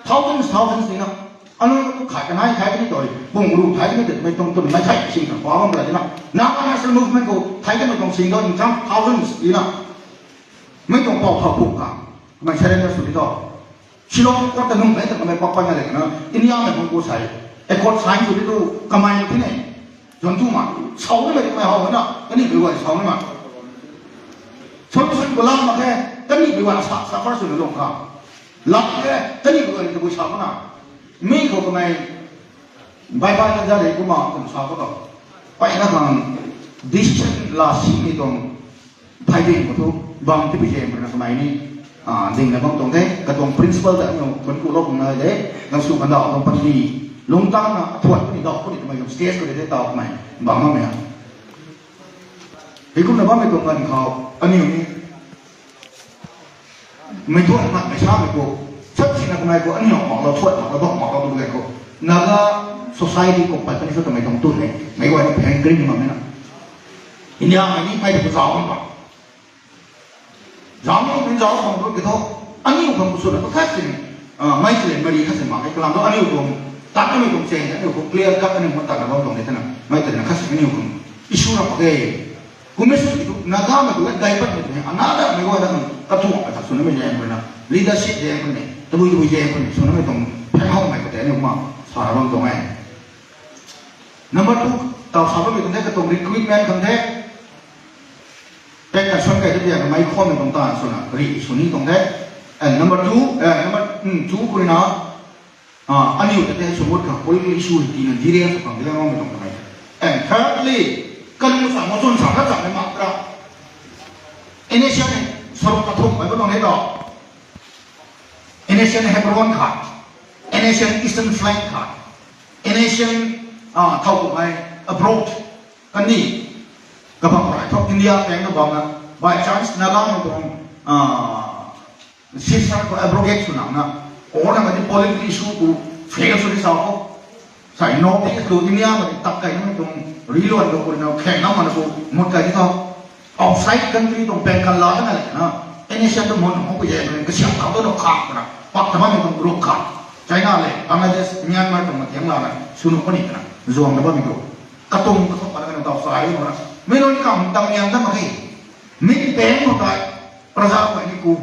Thousands, thousands ni na. Anu tu khai kanai khai kani toi. Bung ru khai kani toi. Mei tuang tuang mei khai sing ka pa bam la na. Na ka national movement ko khai kani tuang sing do in jam thousands ni na. Mei tuang pau thau puk ka. Mei surrender sw di to. Shillong Accord ta nung mei ta kamei pak pan na le na. India mei bung ko sai. Accord sign sw di tu kamei ti ne. Zon tu ma. Sau na mei kamei hau na. Kani bi wai sau na ma. Solution ko lam ma khe. Kani bi wai sa, sa first na long ka. Lam khe. Kani bi wai ta bui sa na. Mi ko kamei. Bye bye na ja le kumna kum sa ko to. Pai na khang decision la si ni tuang. Thai ding ko tu bang ti pi jem na kamei ni, ah, ding na bam tuang the, ka tuang principle ta nyo kun ku lo kum na de, nang su kan da tuang panty, lungtang na thuat ni da ko ni kamei stage ko de tau kamei, bam ma mei. Hei kum na bam mei tuang kan khou, aniu ni. Mei thuan mak mei sa mei khou, chat sina kamei khou aniu mak lou, thuan mak lou, bam mak lou tu gay khou, Naga society khou pat kani sa twmei tuang tun e. Mei guay na pheng kring mak mei na. India mei ni mei tu zauc bam bam. Zauc ni, min zauc bam tu ki thu, aniu khang kusuna pa khat sin, mei chile mari khat sin mak e kalam tu aniu tuang, tat aniu tuang cheng, aniu tuang clear cut aniu mak tatna bam tuang ni thena, mei twna khat sin aniu khang issue ra mak e. Kummei sw ki thu, Naga mei tu e, dai pat mei tu e, another mei guay na khang katuang ka tha swna mei zaeng khou na, leadership zaeng khou ni, tabui tabui zaeng khou ni, swna mei tuang pheng how mei khou tei aniu mak sa ra bam tuang e. Number two, taw sa bammei tuang the, katuang recruitment khang the, pek kan suan kai ta biak mei khwanmei tuang ta swna, ri sw ni tuang the. And number two, eh, number, mm, two khou rui na, aniu ta the sw ngut khang political issue hei tina detail sw khang detail ngam mei tuang ta mei. And thirdly, kan mu sa mo chwn sa khat sa mei mak ra. N S C N saruk kathumh mei bam tuang the tho. N S C N Hebron khat, N S C N Eastern Flank khat, N S C N, ah, thau kummei abroad, kani, kabang rai thok India peng na bam na, by chance Naga mei tuang, ah, cessation khou abrogate sw nang na, or na mei political issue khou fail sw ni sa khou. Sai North East khou India mei tak kai na mei tuang reluan khou kuri na kheng na mana khou mut kai ni tho. Outside country tuang peng kan la ta na le na, N S C N tu mun hou ku ye na kasiam tau tu na khak na, pak ta bammei tuang group khat. China le, Bangladesh, Myanmar tuang matiang la na, sw nuh puni na, zuang na bammei group. Katung katung pa na ka na taw sa ri na. Mei nunc kam tang niang ta mak he. Mei peng khou tei, praja khou ni ku.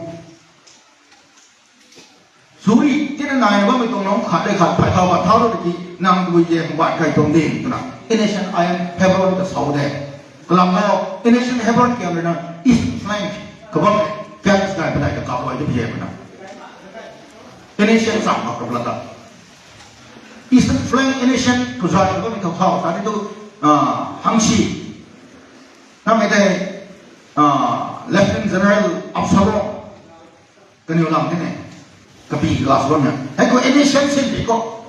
Suri, tina nai na bammei tuang nunc khat le khat, phay thau khat thau rui tiki, nang tabui zaeng khou baih kai tuang de, twna. N S C N I M Hebron ta sau de. Kalam na, N S C N Hebron kiam rui na, East Flank, kabam, Gat Sky padai ta kap luai de zaeng khou na. N S C N cham mak kabla ta. Eastern Flank N S C N khou zay ta bammei thau thau, ta ni tu, ah, hangsi. Namei tei, ah, Lieutenant General Absalom. Kaniw lam the ne. Kapi class one na. Hei khou N S C N sin pi khou.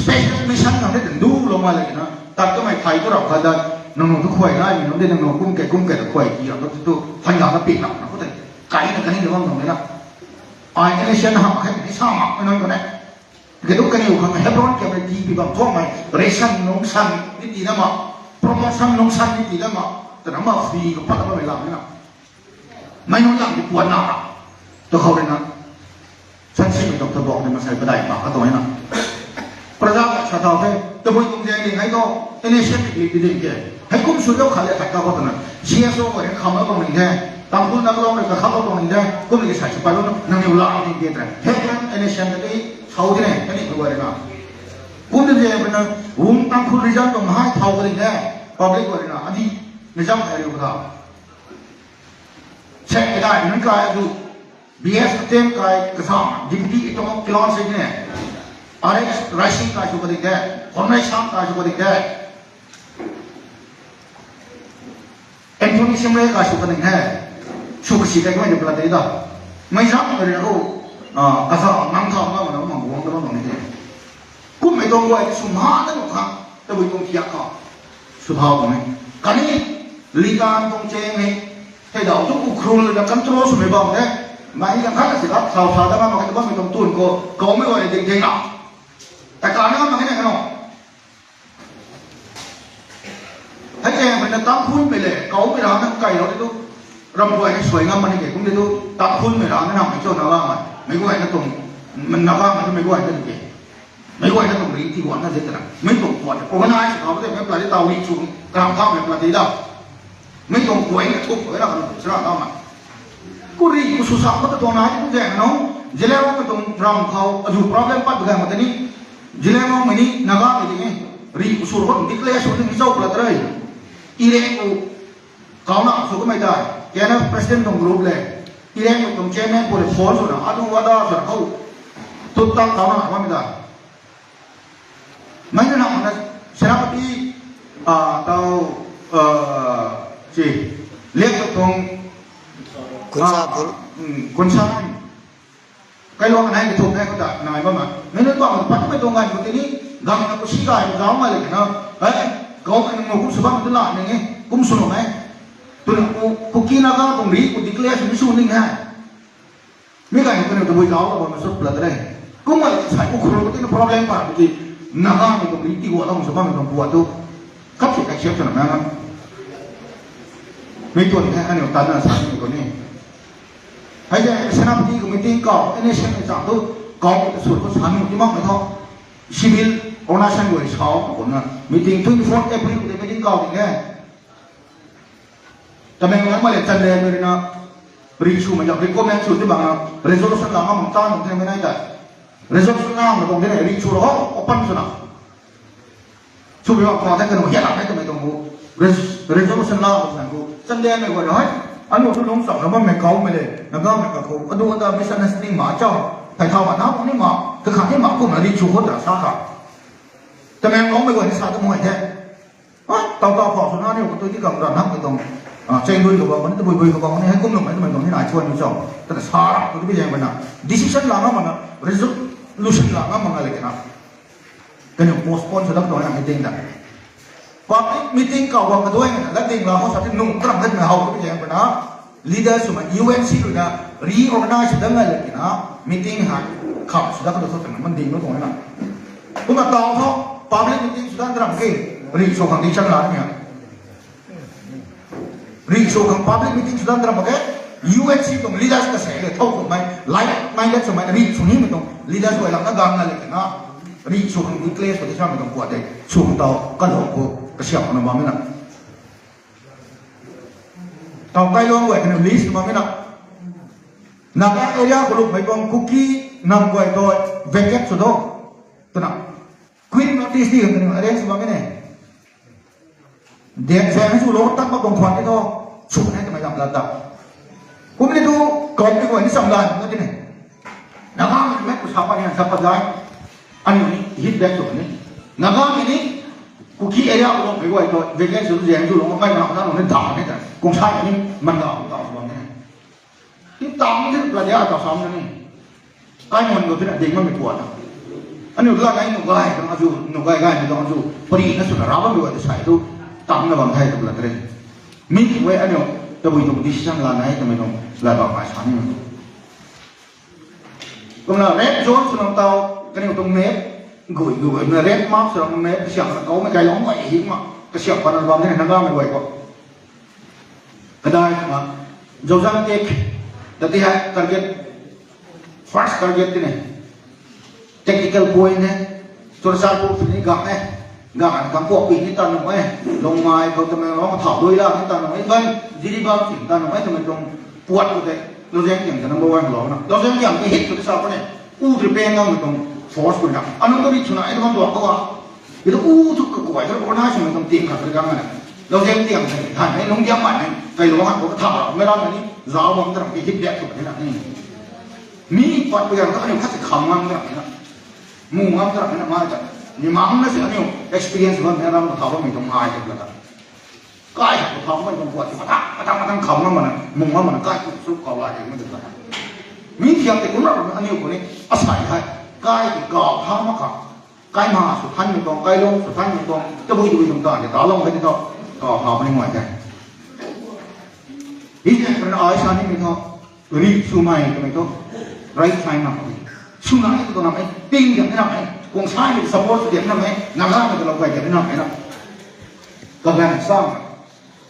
Special mission na the du lou ma le na. Tat kamei thai tu rap khat da. Nang nung tu khuay na, mi nung de nang nung kum ke kum ke tu khuay ki rap tu tu. Than ga na pi rap na khou tei. Kai na kani na bam nung de na. Ai N S C N na ham khe ni sa mak mei nunc khou ne. Kei tu kaniw khang Hebron kiam rui tii pi bam thuakmei, ration nung san ni tii na ma, promotion nung san ni tii na ma, twna ma free khou pat bammei lam na. Mei nunc lam di puan na, tu khou rui na, san simei tuang tabok ni masai padai mak ka tuang na. Praja ka sa thau the, tabui tuang zaeng ding hei tu, N S C N pi pi ding ke. Hei kum sw riu khat le khat ka khou twna, C S O khou rui khamlou tuang ning the, Tangkhul Naga Long rui kakhamlou tuang ning the, kum ni ki sai sipai lou nang niw la ding ke twna. Hei kan N S C N ta tei, Thau di ne, kani khou rui na. Kum de de na, Wung Tangkhul region tuang hai thau ka ding de, public khou rui na, adi, na zam hai riu ka. Sek kai dai, nunc kai adu, B S Katem kai, kasam, Deputy Attorney Kilon se ne, R X Rising kai sw ka ding de, Honrai Sam kai sw ka ding de. Anthony Simre ka sw kaning he. Sw kasi kai kamei ni pala tei da. Mei zam ka ri na ru, ah, kasa nang tha ma na ma guang da ma ni. Kummei tuang guay sw ma na nu kha, tabui tuang thiak kha. Sw tha bam e. Kani, Litan tuang cheng ni. Hei dau tu Ukhrul na control swmei bam e. Mei na khat na si khat, sa sa da ma ma ka bam mei tuang tun khou, kaumei guay ding ding na. Ta ka na ma ka na ka no. Hei e, mei na Tangkhulmei le, kaumei rana kailou di tu, ramh guay ni suai ngam mani ke, kum di tu, Tangkhulmei rana na mei cho na la mei, mei guay na tuang, na la mei tu mei guay na di ke. Mei guay na tuang ring ti guan na di twna, mei tuang kuan, organize kau de, mei pla di tau ri chu, karam thau mei pla di da. Mei tuang kuay na thuk, kuay na kan thuk, sira na ma. Ku ri, ku sw sa, ku ta tuang na, ku zaeng nung, Zeliangrong mei tuang ram khou, azu problem pat bam ganv ma tei ni, Zeliangrong mei ni, Naga mei ding e, ri ku sw khou, declare sw ding ni chau pla tei rei. Ireng ku, kauna sw kamei tei, K N F president tuang group le, ireng ku tuang chairman pu le phone sw na, adu ada sw na khou, tut tang kauna bammei tei. Mei na nang na, Senapati, ah, tau, ah, si, liak ta tuang, Khunsa ah, bul. Hmm, Khunsa. Kailuang nai ni thuk nai khou ta, nai bam na. Mei na tuang pat mei tuang ganv khou tei ni, gang na ku si gay zauc ngai le na, eh, kau ka nung kum sw bam tu la ning e, kum sw nung e. Tu na ku, Kuki Naga tuang ri, ku declare sw ni sw ning he. Mi kai kaniw tabui zauc bam na sut plat re. Kumna sai Ukhrul khou tina problem pa ki Nagamei tuang rih ti gualou sw bammei tuang puat tu kap si accept swna mei na. Mi tuang the aniu tanna sa ni khou ni. Hei de Senapati khou meeting kau, N S M mei chang tu kau ta sut khou sa ni ti makmei thu. Civil organization guay sau khou na meeting twenty fourth April khou tei meeting kau ding e. Tamenglong mei le Chandel mei rui na rih swmei zam recommend sw ti bang na resolution la ngam ta nung the mei nai ta. Resolution la ngam tuang the rih sw ro open swna. Sw bi bang khou the kanu hian la mei twmei tuang bu. Res-, resolution la ngam tuang bu. Chandel mei guay na hei. Anu tu lungc cham na bammei kaumei le Nagamei kakhou adu ata misunderstanding ma chau. Thei thau ma na ni ma kakhat ni ma kumna rih sw khou ta sa kha. Tamenglong mei guay ni sa tu mei the. Tau tau khou swna ni khou tu ti kam ra nap mei tuang. Chaeng dui khou bam ni, tabui bui khou bam ni, hei kum lung mei twmei tuang ni nai chuan ni chau. Tana sa ra tu bi zaeng bana decision la ngam mana, resolution la ngam mana le kena. Kaniw postpone sw dat tuang na meeting ta. Public meeting kau bam kaduai na lat ding la khou sa ti nung tram dat na how tu bi zaeng bana. Leader swmei U N C rui na reorganize sw dat ngai le kena meeting hei kham sw dat khou tu sa tang man ding na tuang na. Kumna tau thu public meeting sw dat ram ke rih sw khang decision la ni ha. Rih sw khang public meeting sw dat ram ke U N C tuang leaders ka se le thau khou mei like minded swmei rih sw nimei tuang leaders guay lam na gang na le kena rih sw khang declare sw di samei tuang puat de sw khang tau kalou khou kasiam na bammei na. Tau kailuang guay kaniw list bammei na. Naga area khou lukmei tuang Kuki nam guay tu vacate sw do. Twna quick notice ti khang kaniw arrange sw bammei ne. Date zaeng sw lou tat mak tuang khwan ni thu sw ne twmei lam lat ta. Kum ni tu kau ni guay ni cham la na ti ne. Nagamei mei khou sa pat ni sa pat zai. Aniu ni hit back sw ni. Nagamei ni Kuki area khou lukmei guay tu vacate sw zaeng sw lou kai mana na ni da ni ta. Kung sai ni man da ta bam ni. Ti tang ni pla dia ta sam na ni. Kai mon khou tina ding mamei puat na. Aniu la nai nu gay tuang azu, nu gay gaymei tuang azu pari na swna ra bammei guay ta sai tu tang na bam the tu plat re. Mi guay aniu tabui tuang decision la nai twmei tuang la bam ai sa ni. Kumna red zone sw nang tau kaniw tuang map gui gui na red mark sw nang map kasiam na kaumei kailuang guay hi ma kasiam pat na bam the Nagamei guay khou. Kadai ma Zozang Tech ta ti hei target, first target ti ne. Technical point e. Churachandpur puni gang e. Gang kang kuak pui ni ta nung e. Longmai khou Tamenglong thau dui la ni ta nung e. Ban Jiribam sing ta nung e twmei tuang puat khou tei Lozang Tiang ta number one lou na. Lozang Tiang ti hit khou ti sa khou ne. U tripeng ngamei tuang force khou na. Anung tu rih swna e tuang tuang khou a. Itu u tu kakuay tu organize mei tuang tiang khat rui gang na. Lozang Tiang tei than e lungdiam man e. Kailuang han khou ka thau ra mei ram ni zauc bam ta ram ki hit back khou ni na ni. Mi pat pui gang ta aniu khat si kham ngam ta ram ni na. Mu ngam ta ram ni na mai ta. Ni mang na si aniu experience bam ni ram ka thau bammei tuang ai ta la ta. Kai hak khou thau mei tuang puat ti matang matang matang kham ngam mana, mu ngam mana kai tu sw kau la ti mei tuang ta. Mi thiam tei kum ram aniu khou ni asai hei kai ti kau thau mak kha. Kai ma sw thanmei tuang, kailuang sw thanmei tuang, tabui tabui tuang ta ni ta lou hei ti tau kau thau mani nguay the. Hi ti pran ai sa nimei thu rih swmei twmei thu right time na e. Swna e tu na e, ting diam na e, kung sai ni support diam na e, Nagamei ta lou kai diam na e na. Kaganv sa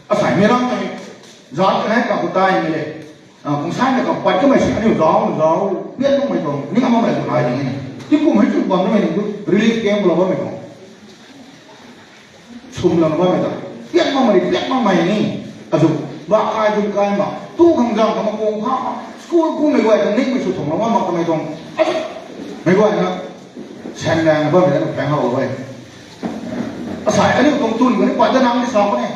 asai mei ram tei zat kan hei kakhou taimei le. Kung sai na kapat kamei si aniu zauc zauc pian makmei tuang ni amakmei tu ai ding e. Tingkum hei chu bam namei ning tu relief camp lou bammei tuang. Sum lana bammei ta piak makmei, piak makmei ni. Azu, ba kai dun kai ma tu khang zang kama kung pha ma school kummei guay ta nikmei sw thung lou ma mak kamei tuang. Mei guay na senlang bammei ta phaeng hou e. Asai aniu tuang tun kani pat ta nang ni sa kani.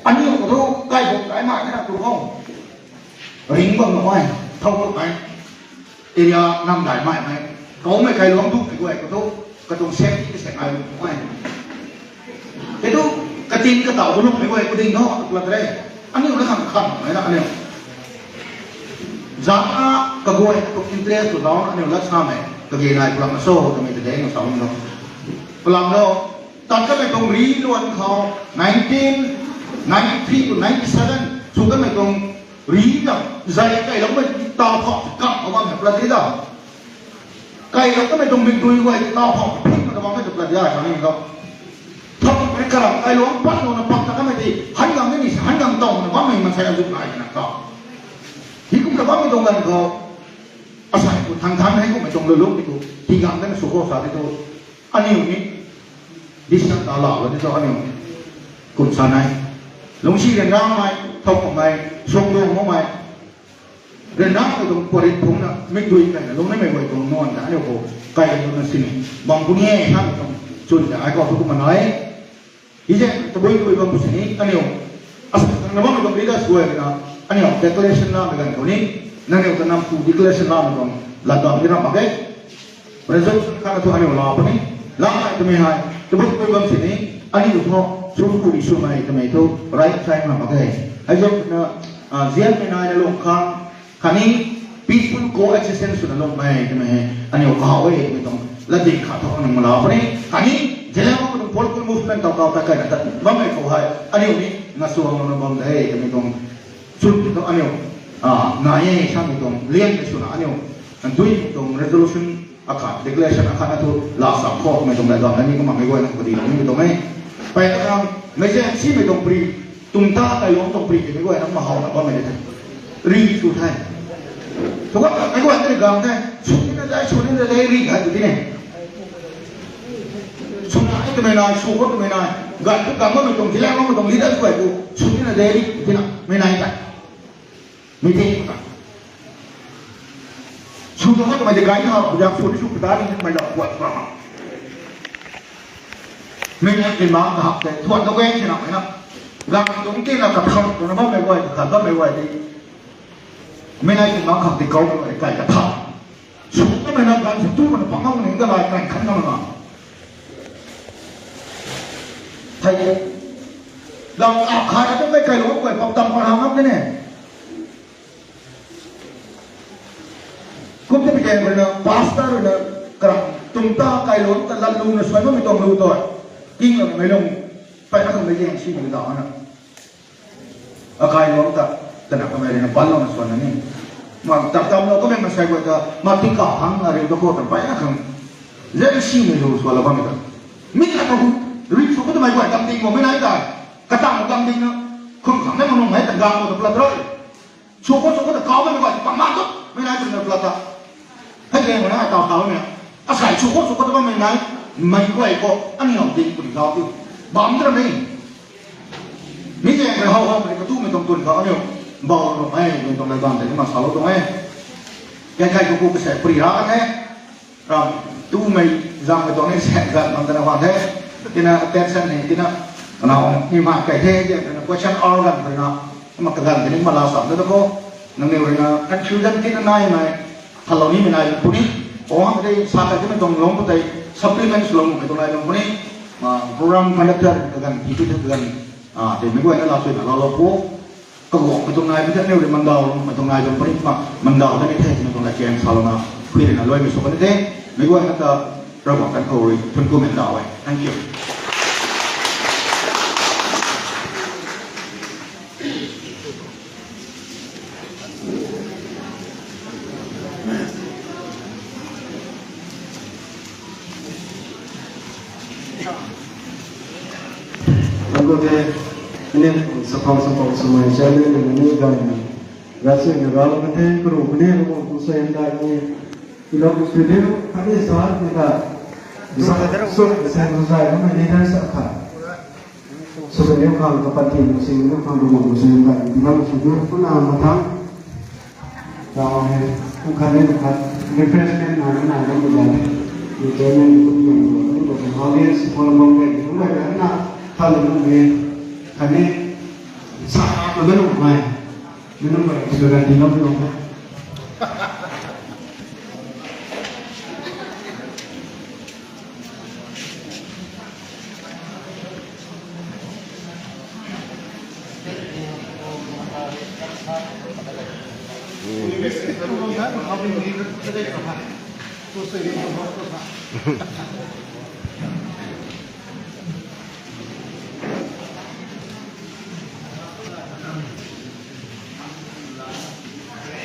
Aniu khou thu kai buk kai ma ni na tu khou ring bam nuh e, thau tu e. Area nam daihmei mei, kaumei kailuang dukmei guay khou thu katuang safety kasek ai lung e. Hei tu katin katau tu lungmei guay khou ding tho tu lat re. Aniu na khang khang mei na aniu zana kaguay katuang interest tu zauc aniu lat samei kage nai kulam na so twmei ta de na sa lum lo. Kulam lo, tat kanmei tuang ri luan khou nineteen ninety-three to ninety-seven sw kanmei tuang Ri na, zai kailoumei ta phou kam a bam hei plat di da. Kailoumei tuang mikdui guay ta phou phing na bam hei plat di ai sa ni lo. Thap mei karam kailou pat lou na pak ta kamei di, han gang ni, han gang tau na bammei mansei azuk nai na ka. Hi kum na bammei tuang ganv khou, asai ku thang thang hei kummei tuang luluk di ku, hi gang na sw khou sa di tu. Aniu ni, di san ta lau di tu aniu. Kum sa nai. Lungsi ryanramei, thau kummei, sung lung makmei. Ryanramei tuang puarit phungna, mikdui kaina, lungnaimei guay tuang nuan ta, aniu khou, kai luna sini. Bam ku ni e, samei tuang, chun ta, ai khou tu kumna nai. Hi zaeng tabui tabui bam pu sini, aniu. Asa na bammei tuang leaders guay na, aniu declaration lamei ganv khou ni, nangniw ta nam pu declaration lamei tuang, lat bam ni ram mak ge. Resolution khat na thu aniu la puni, lamei twmei hei, tabui tabui bam sini, aniu thu, sum ku di swmei twmei thu, right time ram mak ge. Hei zaeng na, ah, zianmei nai na lung khang, khatni peaceful coexistence swna lungmei twmei hei, aniu kahaw e twmei tuang, latding khat thu aniu mala puni, khatni, Zeliangrong tuang political movement tau tau ta kaina tat bammei khou hei, aniu ni, nga suang lana bam de twmei tuang, chun tu aniu, ah, nai e samei tuang, liangmei swna aniu, dui tuang resolution akhat, declaration akhat na thu, la sam khou twmei tuang lat bam na ni kumna mei guay na kadi lou nimei tuang e. Pei na khang, mei zaeng simei tuang pri, tumta kailuangc tuang pri, mei guay na mahaw na bammei de the. Ri sw the. Thu kha mei guay na ri gang the. Sw ni na dai, sw ni na dai, ri khat tu ti ne. Sw na ai twmei nai, sw khou twmei nai. Ganv tu gang bammei tuang, Zeliangrong tuang leader guay tu, sw ni na dai, ri tu ti na, mei nai ta. Mei ti ta. Sw tu khou twmei de gay ha, yak sw ni sw pata ni mei la kuat pa. Mei nai ti ma kahak te, thuan ta guay ti na mei na. Gang tuang ti na katham, tu na bammei guay, katham bammei guay ti. Mei nai ti ma khak ti kau, kai katham. Sw kamei na ganv sw tu mana pangam ni ga lai kan khan na mana. Thei ko. Lam a khat na tu mei kailuangc guay pak tam pa hang ngam de ne. Kum ti pi keng rui na, pastor rui na, karam, tumta kailuangc ta lat lu na suan bammei tuang lu tu. King lam mei lung, pei na khang mei zaeng simei ta na. Akailuangc ta, tana kamei rui na pan lou na suan na ni. Ma, tat tam lou kamei mansei guay ta, ma tingkauh hang na riu ta khou ta pey na khang. Zaeng simei lu suan la bammei ta. Mi na khou, ri sw khou twmei guay tam ting khou mei nai ta. Katang tam ting na, khum khang na manung hei ta gang khou ta plat rui. Sw khou, sw khou ta kau bammei guay, pang ma tu, mei nai twna plat ta. Hei le, mei nai tau tau na. Asei sw khou, sw khou ta bammei nai, mei guay khou, aniu ding puni kau tu. Bam tu na ni. Mi zaeng rui how how mei katumei tuang tun khou aniu. Bau lou e, mei tuang lai bam tei ni ma salou tuang e. Kai kai khou khou kasei pri ra kan e. Ram, tumei zaeng mei tuang ni sek zat bam tana huan the. Tina attention ni, tina, kanau, ni ma kai the, tina question hour ganv rui na. Ma kaganv tei ni ma la sam ta khou. Nangniw rui na confusion tina naimei. Thalou nimei nai puni. Khou hang tei sa kai timei tuang lung khou tei supplements lou mei tuang nai lung puni. Ma program conductor kaganv, ti ti kaganv. Ah, tei mei guay na la sui na la lou pu. Kaguangmei tuang nai, mei ta aniu rui mandaw, mei tuang nai tuang puni ma, mandaw ta ni the, mei tuang nai chang salouna, khui rui na luaimei sw kan the, mei guay na ta, Ravguangc kan khou rui, thun ku mei daw e. Thank you. Ang khou tei, ani, sapang sapang swmei chairman ni, ani gay na. Gay swna ralou kan the, karu kan the, karu kan the, swna dai ni. Ilou studio, ani sa ni ta. Sa, so, sa, sa, sa, sa, sa, sa, Sw kaniw khang kapatmei sing, kaniw khang Ravguangc sing, kaniw khang sw diu, kumna mathang. Tau hei, kum khat ni kum khat, refreshment nai, nai, nai, nai. Ni chairman, ni kum ni kum, ni kum, audience, khou lam bam kei, kum khat ni na, khat ni kum ni, khat ni, sa, khat ni kum ni. Ni number, ni number, ni number.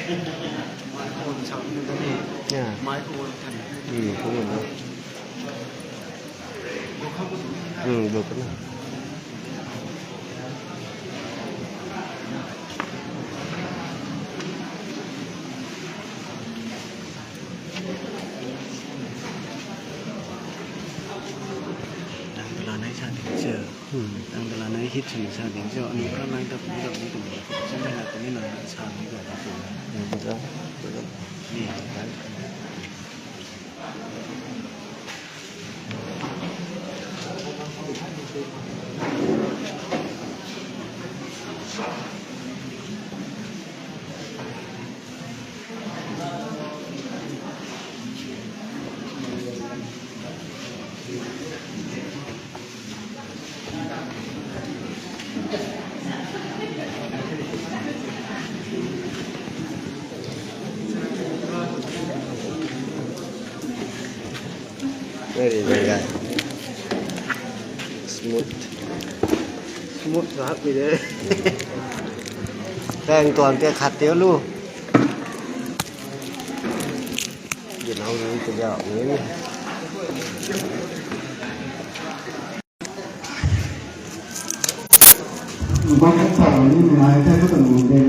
Ya. Hmm, khou na. Hmm, du khou na. Nang tala nai sa ding cho. Hmm. Nang tala nai hit sini sa ding cho. Ani pra nai tap ni tap ni tum. Sini na tini na sa ni tap ni tum. Hmm, betul, betul. Ni. Very, very high. Smooth. Smooth rap ni de. Tang tuang te khat teu lu. Din hau ni te ja ni. Bang khat sa ni nai te ko tang de.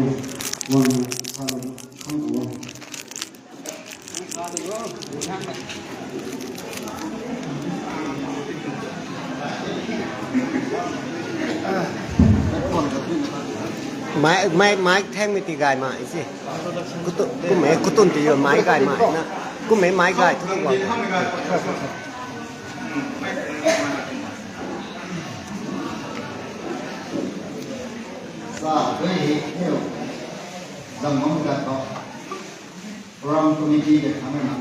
Wang sa lo khang ko. Mai, mai, mai theng mi ti gay ma isi. Kutu, kum e, kutun ti yo mai gay ma na. Kum e mai gay tu tu wa. Sa, dui hi, heu. Zam mong gat ko. Program committee de khang na,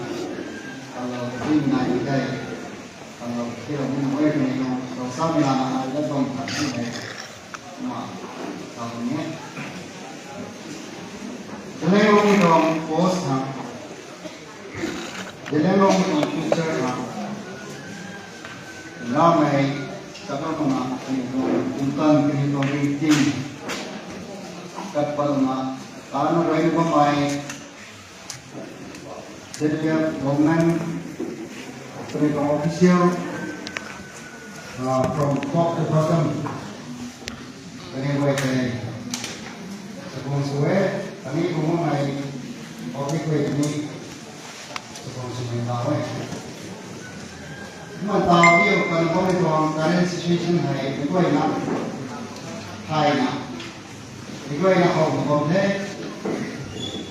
kalau team nai ni dai, kalau kira ni na wei ni na, kalau sa mi na na ai la dong khat ni dai, ma, kalau ni. Zeliangrong tuang post ha, Zeliangrong tuang future ha, ramei, kata tuang na, kani tuang, kumtan, kani tuang ring ting, kat pat na, kanu wei ni bam mai, Z P F government, kani tuang official, uh, from top to bottom, kani wei tei, sabong sw e, kani kumna hei, public wei kani, sabong sw e ta e. Kumna ta e, kani kumna tuang current situation hei, ni guayna, thayna, Meic guayna khou bam the.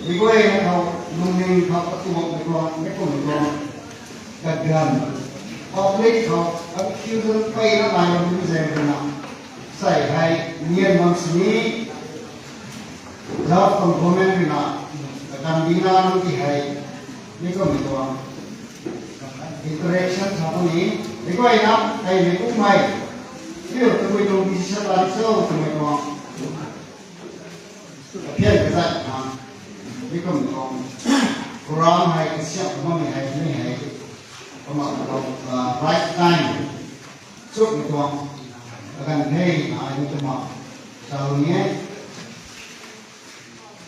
Meic guayna khou lungning khou katuang mei tuang, mei tuang mei tuang. Kaganv. Public khou confusion peyna nai bam tu zaeng rui na. Sei hei nian bam sini. Zauc tuang government rui na. Kaganv dina nunc ti hei. Mei tuang mei tuang. Interaction sa tu ni. Meic guayna, hei mei kummei. Mei tabui tuang decision la cho twmei tuang. Phian kazat khang, mi kum tuang, program hei kasiam kumna mi hei, mi hei, kumna tuang, ah, right time, chuk mi tuang, kaganv hei na ai mi kumna, sa lu ni e.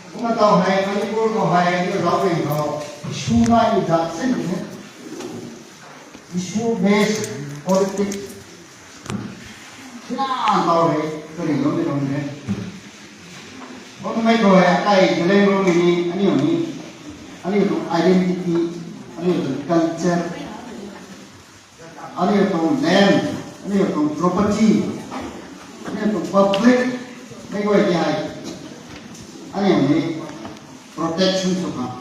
Kumna tau hei, Manipur khou hei, ni rau ring khou, issue nai ni zat sin ni e. Issue based politics. Sina tau hei, kari lom ni lom ni e. Kum mei khou hei, akai Zeliangrong ni, aniu ni, aniu tuang identity, aniu tuang culture, aniu tuang land, aniu tuang property, aniu tuang public, mei guay ti hei, aniu ni protection sw khang.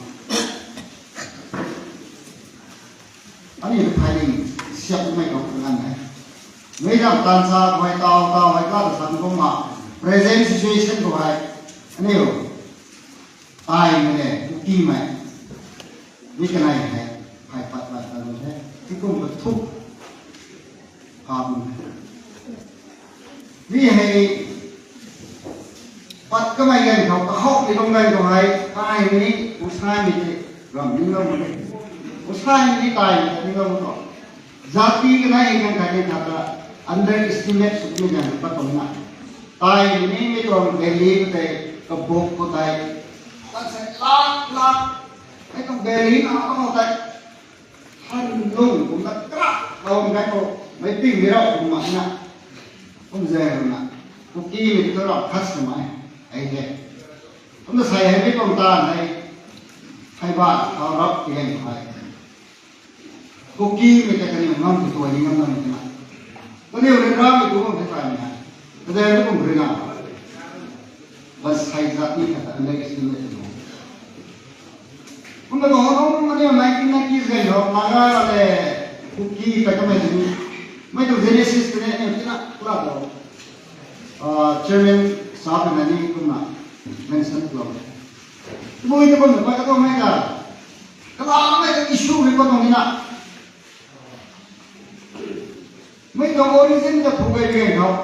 Aniu phai ding siap mei tuang kaganv e. Mei ram tan sa khou hei tau, tau hei ka ta san kumna present situation khou hei. Aniu tai mei le, Kuki mei. Mi kanei hei, phai pat pat ta lu the. Ti kum ka thuk. Pha bun the. Mi hei, pat kamei ganv khou, kahouh ni lung ganv khou hei, taimei ni, usai mei ti, ram ni lou mei. Usai mei ni taimei ni lou khou. Jati kanei ganv khat ni khat ta, underestimate sw ni ganv pat tuang na. Taimei ni, mi tuang Delhi khou tei, kabuk khou tei. Tat sei la Hei tuang beri na a tei, han lung kumna kra lou nai khou, mei ting di rau kum mak na, kum zaeng na, Kukimei tu rau khat swmei, hei de. Kumna sei hei mei tuang ta hei, hei ba thau rap ti hei hei. Kukimei ta kaniw ngam tu tuai ni ngam na ni na. Kaniw ryanramei tu bam the kai ni na. Kazaeng tu kum rui na. Ban sei zat ni khat ta underestimate tu. Kumna tuang hou nung aniu nineteen ninety ganv khou Naga le Kuki ta kamei ni. Mei tu Genesis ta ni aniu tina kula tu. Ah, chairman sap na ni kumna mention lou. Tabui ta kumna pa katuang mei ka. Kalamei ta issue hei katuang ni na. Mei tuang origin ta phu kai ri khou.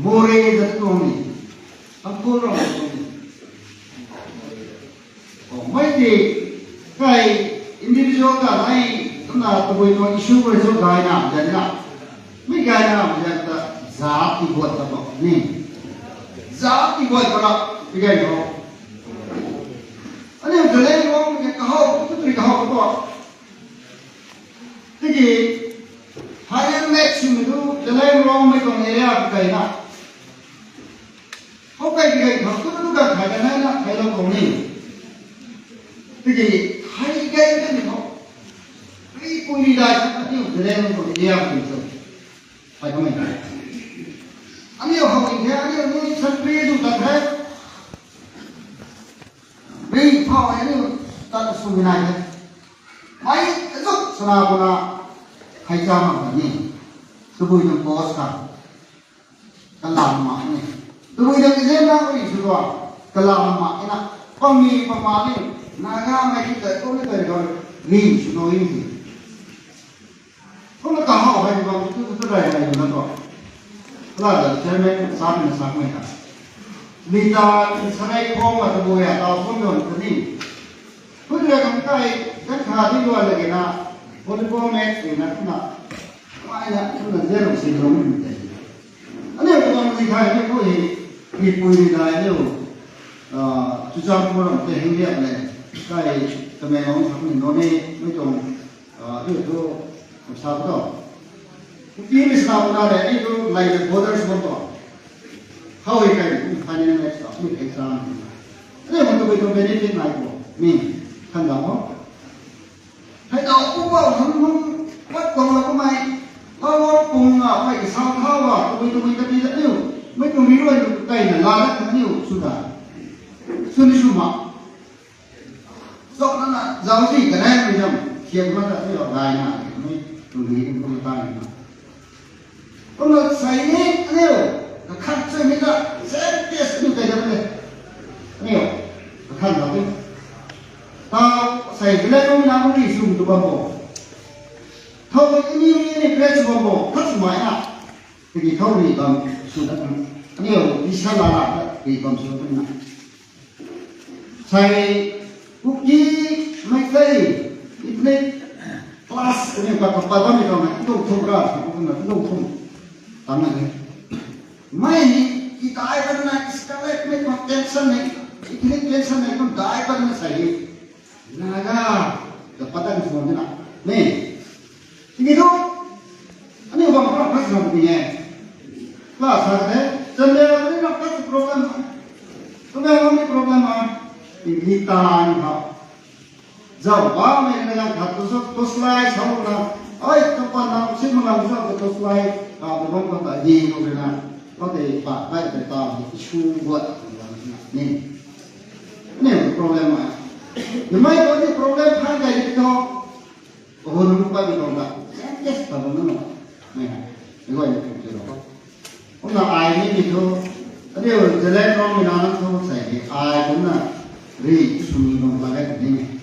Morei ta tuang ni. Tangkhul rau tuang ni. Oh, mei ti kai individual ta nai, kumna tabui tuang issue khou result gay na, jan na. Mei gay na, jan ta zat ti buat ta tuang ni. Zat ti buat ta na, ti gay khou. Aniu Zeliangrong mei kahou, tu tui kahou tu. Tiki, higher maths swmei tu, Zeliangrong mei tuang area kei na. Khou kai kei khou tu tu ka khai ka nai na, khailou khou ni. Tiki, khai kei kei ni khou. Ri pui ri dai sa, aniu Zeliangrong tuang area kei tu. Khai kamei. Aniu hou ni the, aniu ni san ri tu ta the. Ri phou aniu ta swmei nai the. Mei kazuk sana puna, khai cha mak ni. Tabui tuang post kha. Kalam mak ni. Tabui tuang exam na ri sw tuang. Kalam mak ni na. Pangmi pangma ni. Naga mei ti ta kum ni ta ri khou. Ri sw tuang ni. Kumna kahou hei bam tu tu rai rai na tu. Kala da chairman sa na sa mei ka. Mita sarai khou ma tabui a tau phun don ta ni. Phun ra kam kai kan kha di lua lage na. Volleyball match e na kumna. Mai na kumna zero si lou ni te. Aniu tuang zi khai ni khou hei, ni pui ni dai aniu, ah, Churachandpur ram tei hei liak le, kai Tamenglong sak ni nunc ni, mei tuang, ah, aniu tu, sa tu. Kukimei sa na le, aniu tu, lai le borders bam tu. How hei kai, finance next, ni kai sa. Aniu tu, kai tu benefit nai khou, ni, kan da mo. Hei tau pu bau hum hum, pat bau la kamei, lau lau pung a, pei ka sau thau a, tabui tabui ta ti ta niu, mei tuang ri rui lu tei na la dat ta niu, sw da. Sw ni sw ma. Zauc na na, zauc si ka nai mei zam, siam ma ta ti lau gay na, mei tuang ri kum kum ta ni na. Kumna sei ni, aniu, kakhan sei ni ta, same case aniu kai dam le. Aniu, kakhan na tu. Tau, sei ni le, kum na, kum ni sum tu bam bo. Thau ni, ni, ni, ni, plate sum bam bo, khat sum mai na. Tiki thau ni bam, sum ta kan. Aniu, ni sa la la, ni bam sum ta na. Sei Kuki Meitei ethnic clash ni ka ka pa bam ni ka na, tu thum ra, tu na, tu thum. Tang na ni. Mei ni, ki dai ban na, escalate mei tuang tension ni, ethnic tension ni, kum dai ban na sei. Naga, ka pa tan phone na. Ni. Tiki tu, aniu bam kha kha sa bam ni e. Kha sa the, Chandel ni na kha problem. Chandel ni problem a. Tiki ta ni kha. Zau ba mei na lang khat tu so, tu slide sa na. Ai, tu pa na, si ma lang sa, tu slide. Ka tu bam ka ta di ko na. Ka te pa, bai te ta, issue buat. Ni. Ni problem a. Ni mei ko ni problem kha kai di to. Kahun nunc pat ni tuang ta, same case ta bam na no. Mei hei, mei guay ni kum ti lo. Kumna ai ni ni thu, aniu Zeliangrong mei na nang thu sei ni, ai kumna, ri sw ni bam pa gat ni.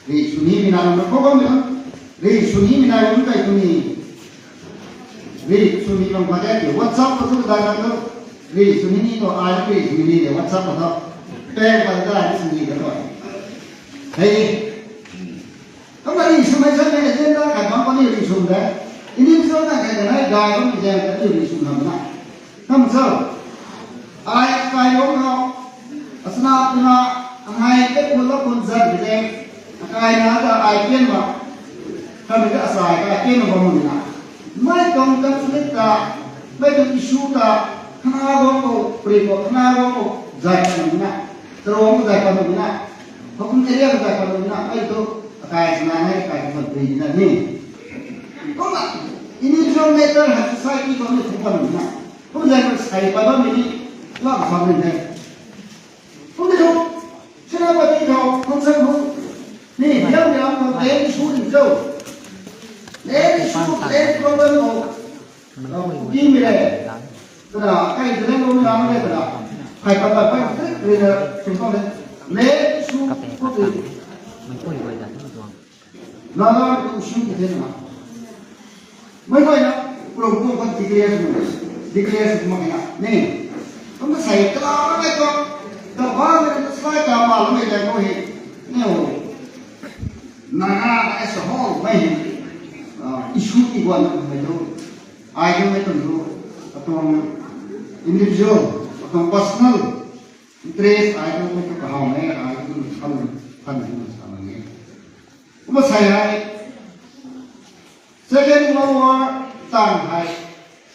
Ri sw ni mei na nang thu bam ni, ri sw ni mei na nang kai tu ni. Ri sw ni bam pa gat ni, WhatsApp pa thu dai nang thu, ri sw ni ni thu, ai ri sw ni ni de, WhatsApp pa thu. Peng pa dai sw ni ka thu. Hei. Kumna ri swmei sa mei agenda kai bam kani ri swm de. Ini so na kai na dai bam zaeng kani ri swm lam na. Kam so. Ai kai bam khou. Asna puna anhai ka Mala kun zat bi de, akai na ta ai pian ma, kami ka asai ka pian ma bam na. Mei tuang conflict ta, mei tuang issue ta, khana bam ko, pri ko, khana bam ko, zat pa na, tarong zat pa na, hukum area zat pa na, mei tu akai sana na, akai tu pri na ni. Kumna, individual matter ha society ko ni thuk pa na. Kum zat pa sai pa bam ni, lam sa ni de. Kum ni thuk, Senapati khou, Khonsang khou, ni, yam yam khou, land issue ni cho. Land issue, land problem khou. Kuki mi le. Tada, kai tu land problem le tada. Kai pa pa pa, ri na, sum pa le. Land issue, kuki. Nana tu issue ki the na. Mei guay na, pulou pulou kan declare sw, declare sw mak na. Ni, kum ta sai kala na mei tuang, ta ba mei ta sai ka ma la mei ta ko hi. Ni o. Nana as a whole mei hi. Ah, issue ki guan na mei tu. Ai tu mei tu tu. Atuang individual, atuang personal interest ai tu mei tu kahau mei, ai tu kan, kan ni sa mei. Kumna sai hei, Second World War tang hei,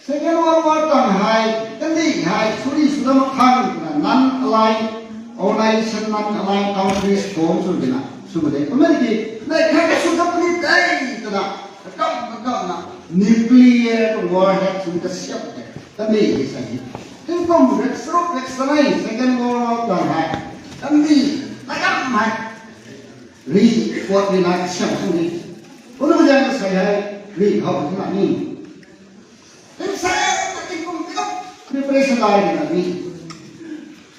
Second World War tang hei, kandih hei, suri suna mak khang, na non-aligned organization, non-aligned countries form sw dina, sw de. Kumna ki, na khat ka sw ka puni dei, tana, kakam, kakam na, nuclear warhead sw ka siap de, kandih hei sai hei. Tingkum rek sruk rek sanei, Second World War tang hei, kandih, kakam hei. Ri, puat ri na siam sw ni. Kumna zang sai hei, ri khou na ni. Ri sai, tingkum, tingkum, preparation lai ri na ni.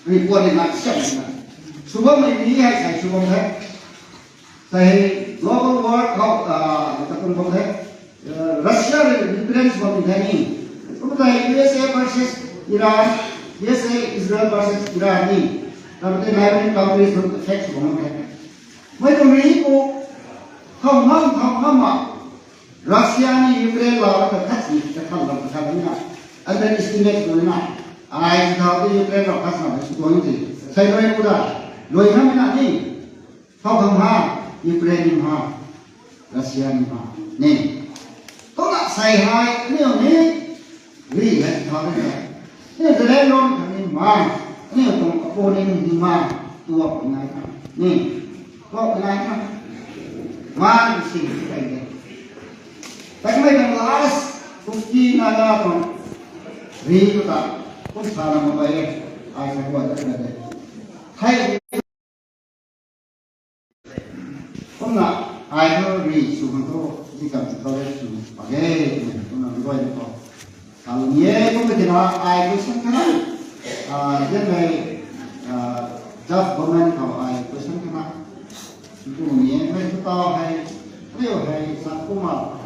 Ri puat ri na siam sw na. Sw bam mei ni hei sai sw bam the. Sai hei, global war khou, ah, ta kum bam the. Uh, Russia le Ukraine sw bam the ni. Kumna tei U S A versus Iran, U S A Israel versus Iran ni. Kumna tei neighboring countries tu effect sw bam the. Mei tuang ri pu, kham ngam, kham ngam ma. Russia ni Ukraine la ta khat si, ta kham lam ta kham na. Underestimate sw na. Ai si thau te Ukraine la khat sa sw tuang ti. Sai rui pu da. Rui kham na ni. Khou khang ha, Ukraine ni ha, Russia ni ha, ni. Kumna sai hei, aniu ni, ri hei thau ni hei. Aniu Zeliangrong khang ni ma, aniu tuang opponent ni ma, tuak nai na, ni. Tuak nai na. Ma ni si ni kai de. Takmei tuang last, Kuki Naga tuang, ri tu ta, kum sa na ma bai e, ai sa kuan ta de. Hei, Kumna, ai tu ri sw khang tu, di kam tu le sw pa ge, kumna ri guay ni khou. Kalu ni e, kumna tina, ai question khana. Ah, jan hei, ah, Jaf Bowman khou ai question khana. Kumna ni e, mei tu tau hei, riu hei, sa kumna.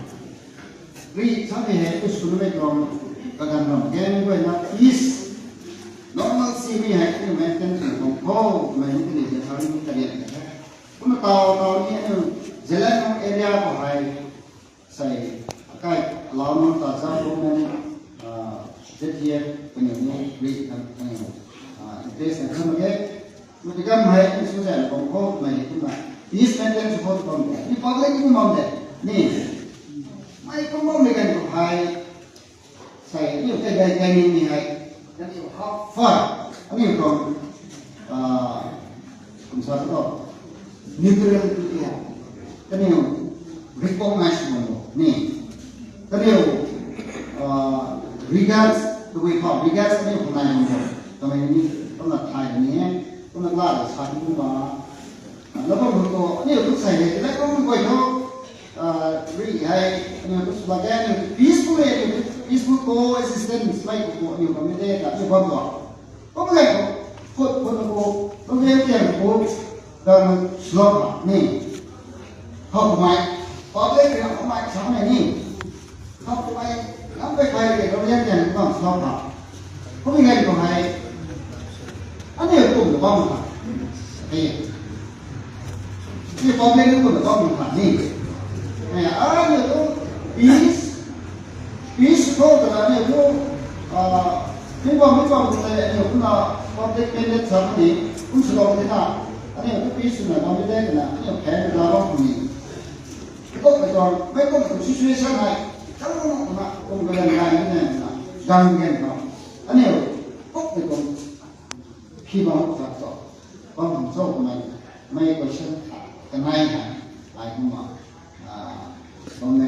Ri samei hei, tu sw na mei tuang, kaganv ram gen guay na, peace. Normalcy mei hei, ni maintain sw tuang khou, mei ni tini de, sa ni tarian de. Kumna tau, tau ni, aniu, Zeliangrong area khou hei, sai, akai, alau nunc ta za, government, ah, Z D F, kaniw ni, ri, kaniw, ah, interest na kham ge. Mati kam hei, ni sw zan bam khou, mei ni kumna. Peace maintain sw khou bam de. Ni public ni bam de. Ni. Mei kum bam ni kan khou hei. Sai, ni te dai dai ni ni hei. Kaniw how far. Kaniw tuang, ah, kum sa tu. Neutrality hei. Kaniw recognize sw bam lo. Ni. Kaniw, ah, regards, the way how regards kaniw khou nai bam lo. Kamei ni, kumna thay ni e. Kumna la sa ni kumna. Lou bam tu, aniu tu sai hei, tina kum guay tu, ah, ri hei, aniu tu sw la ge, aniu tu peaceful hei, aniu tu peaceful coexistence mei khou, aniu community ta, aniu bam tu. Kum le khou, khut, khut khou, kum le tian khou, gang sw la ni. Khou kumei, public ri khou kumei, sa mei ni. Khou kumei, lam pei pei ke, kum le tian khou gang sw la. Kum le khou hei, aniu kum bam ta. Hei. Ni public ni kum bam ta ni. Hei, aniu tu peace, peace khou ta aniu tu, ah, ni bam, ni bam ta aniu tu na public mandate sa ni, kum sw lo ni na. Aniu tu pi swna bam de twna aniu phen la bam puni. Kummei tuang, mei kummei tuang situation hei, kang kumna kum kagan gay ni na, gang gen na. Aniu kummei tuang phi bam khat tu, bam cho kamei, mei question khat kanei hei, ai kumna, bam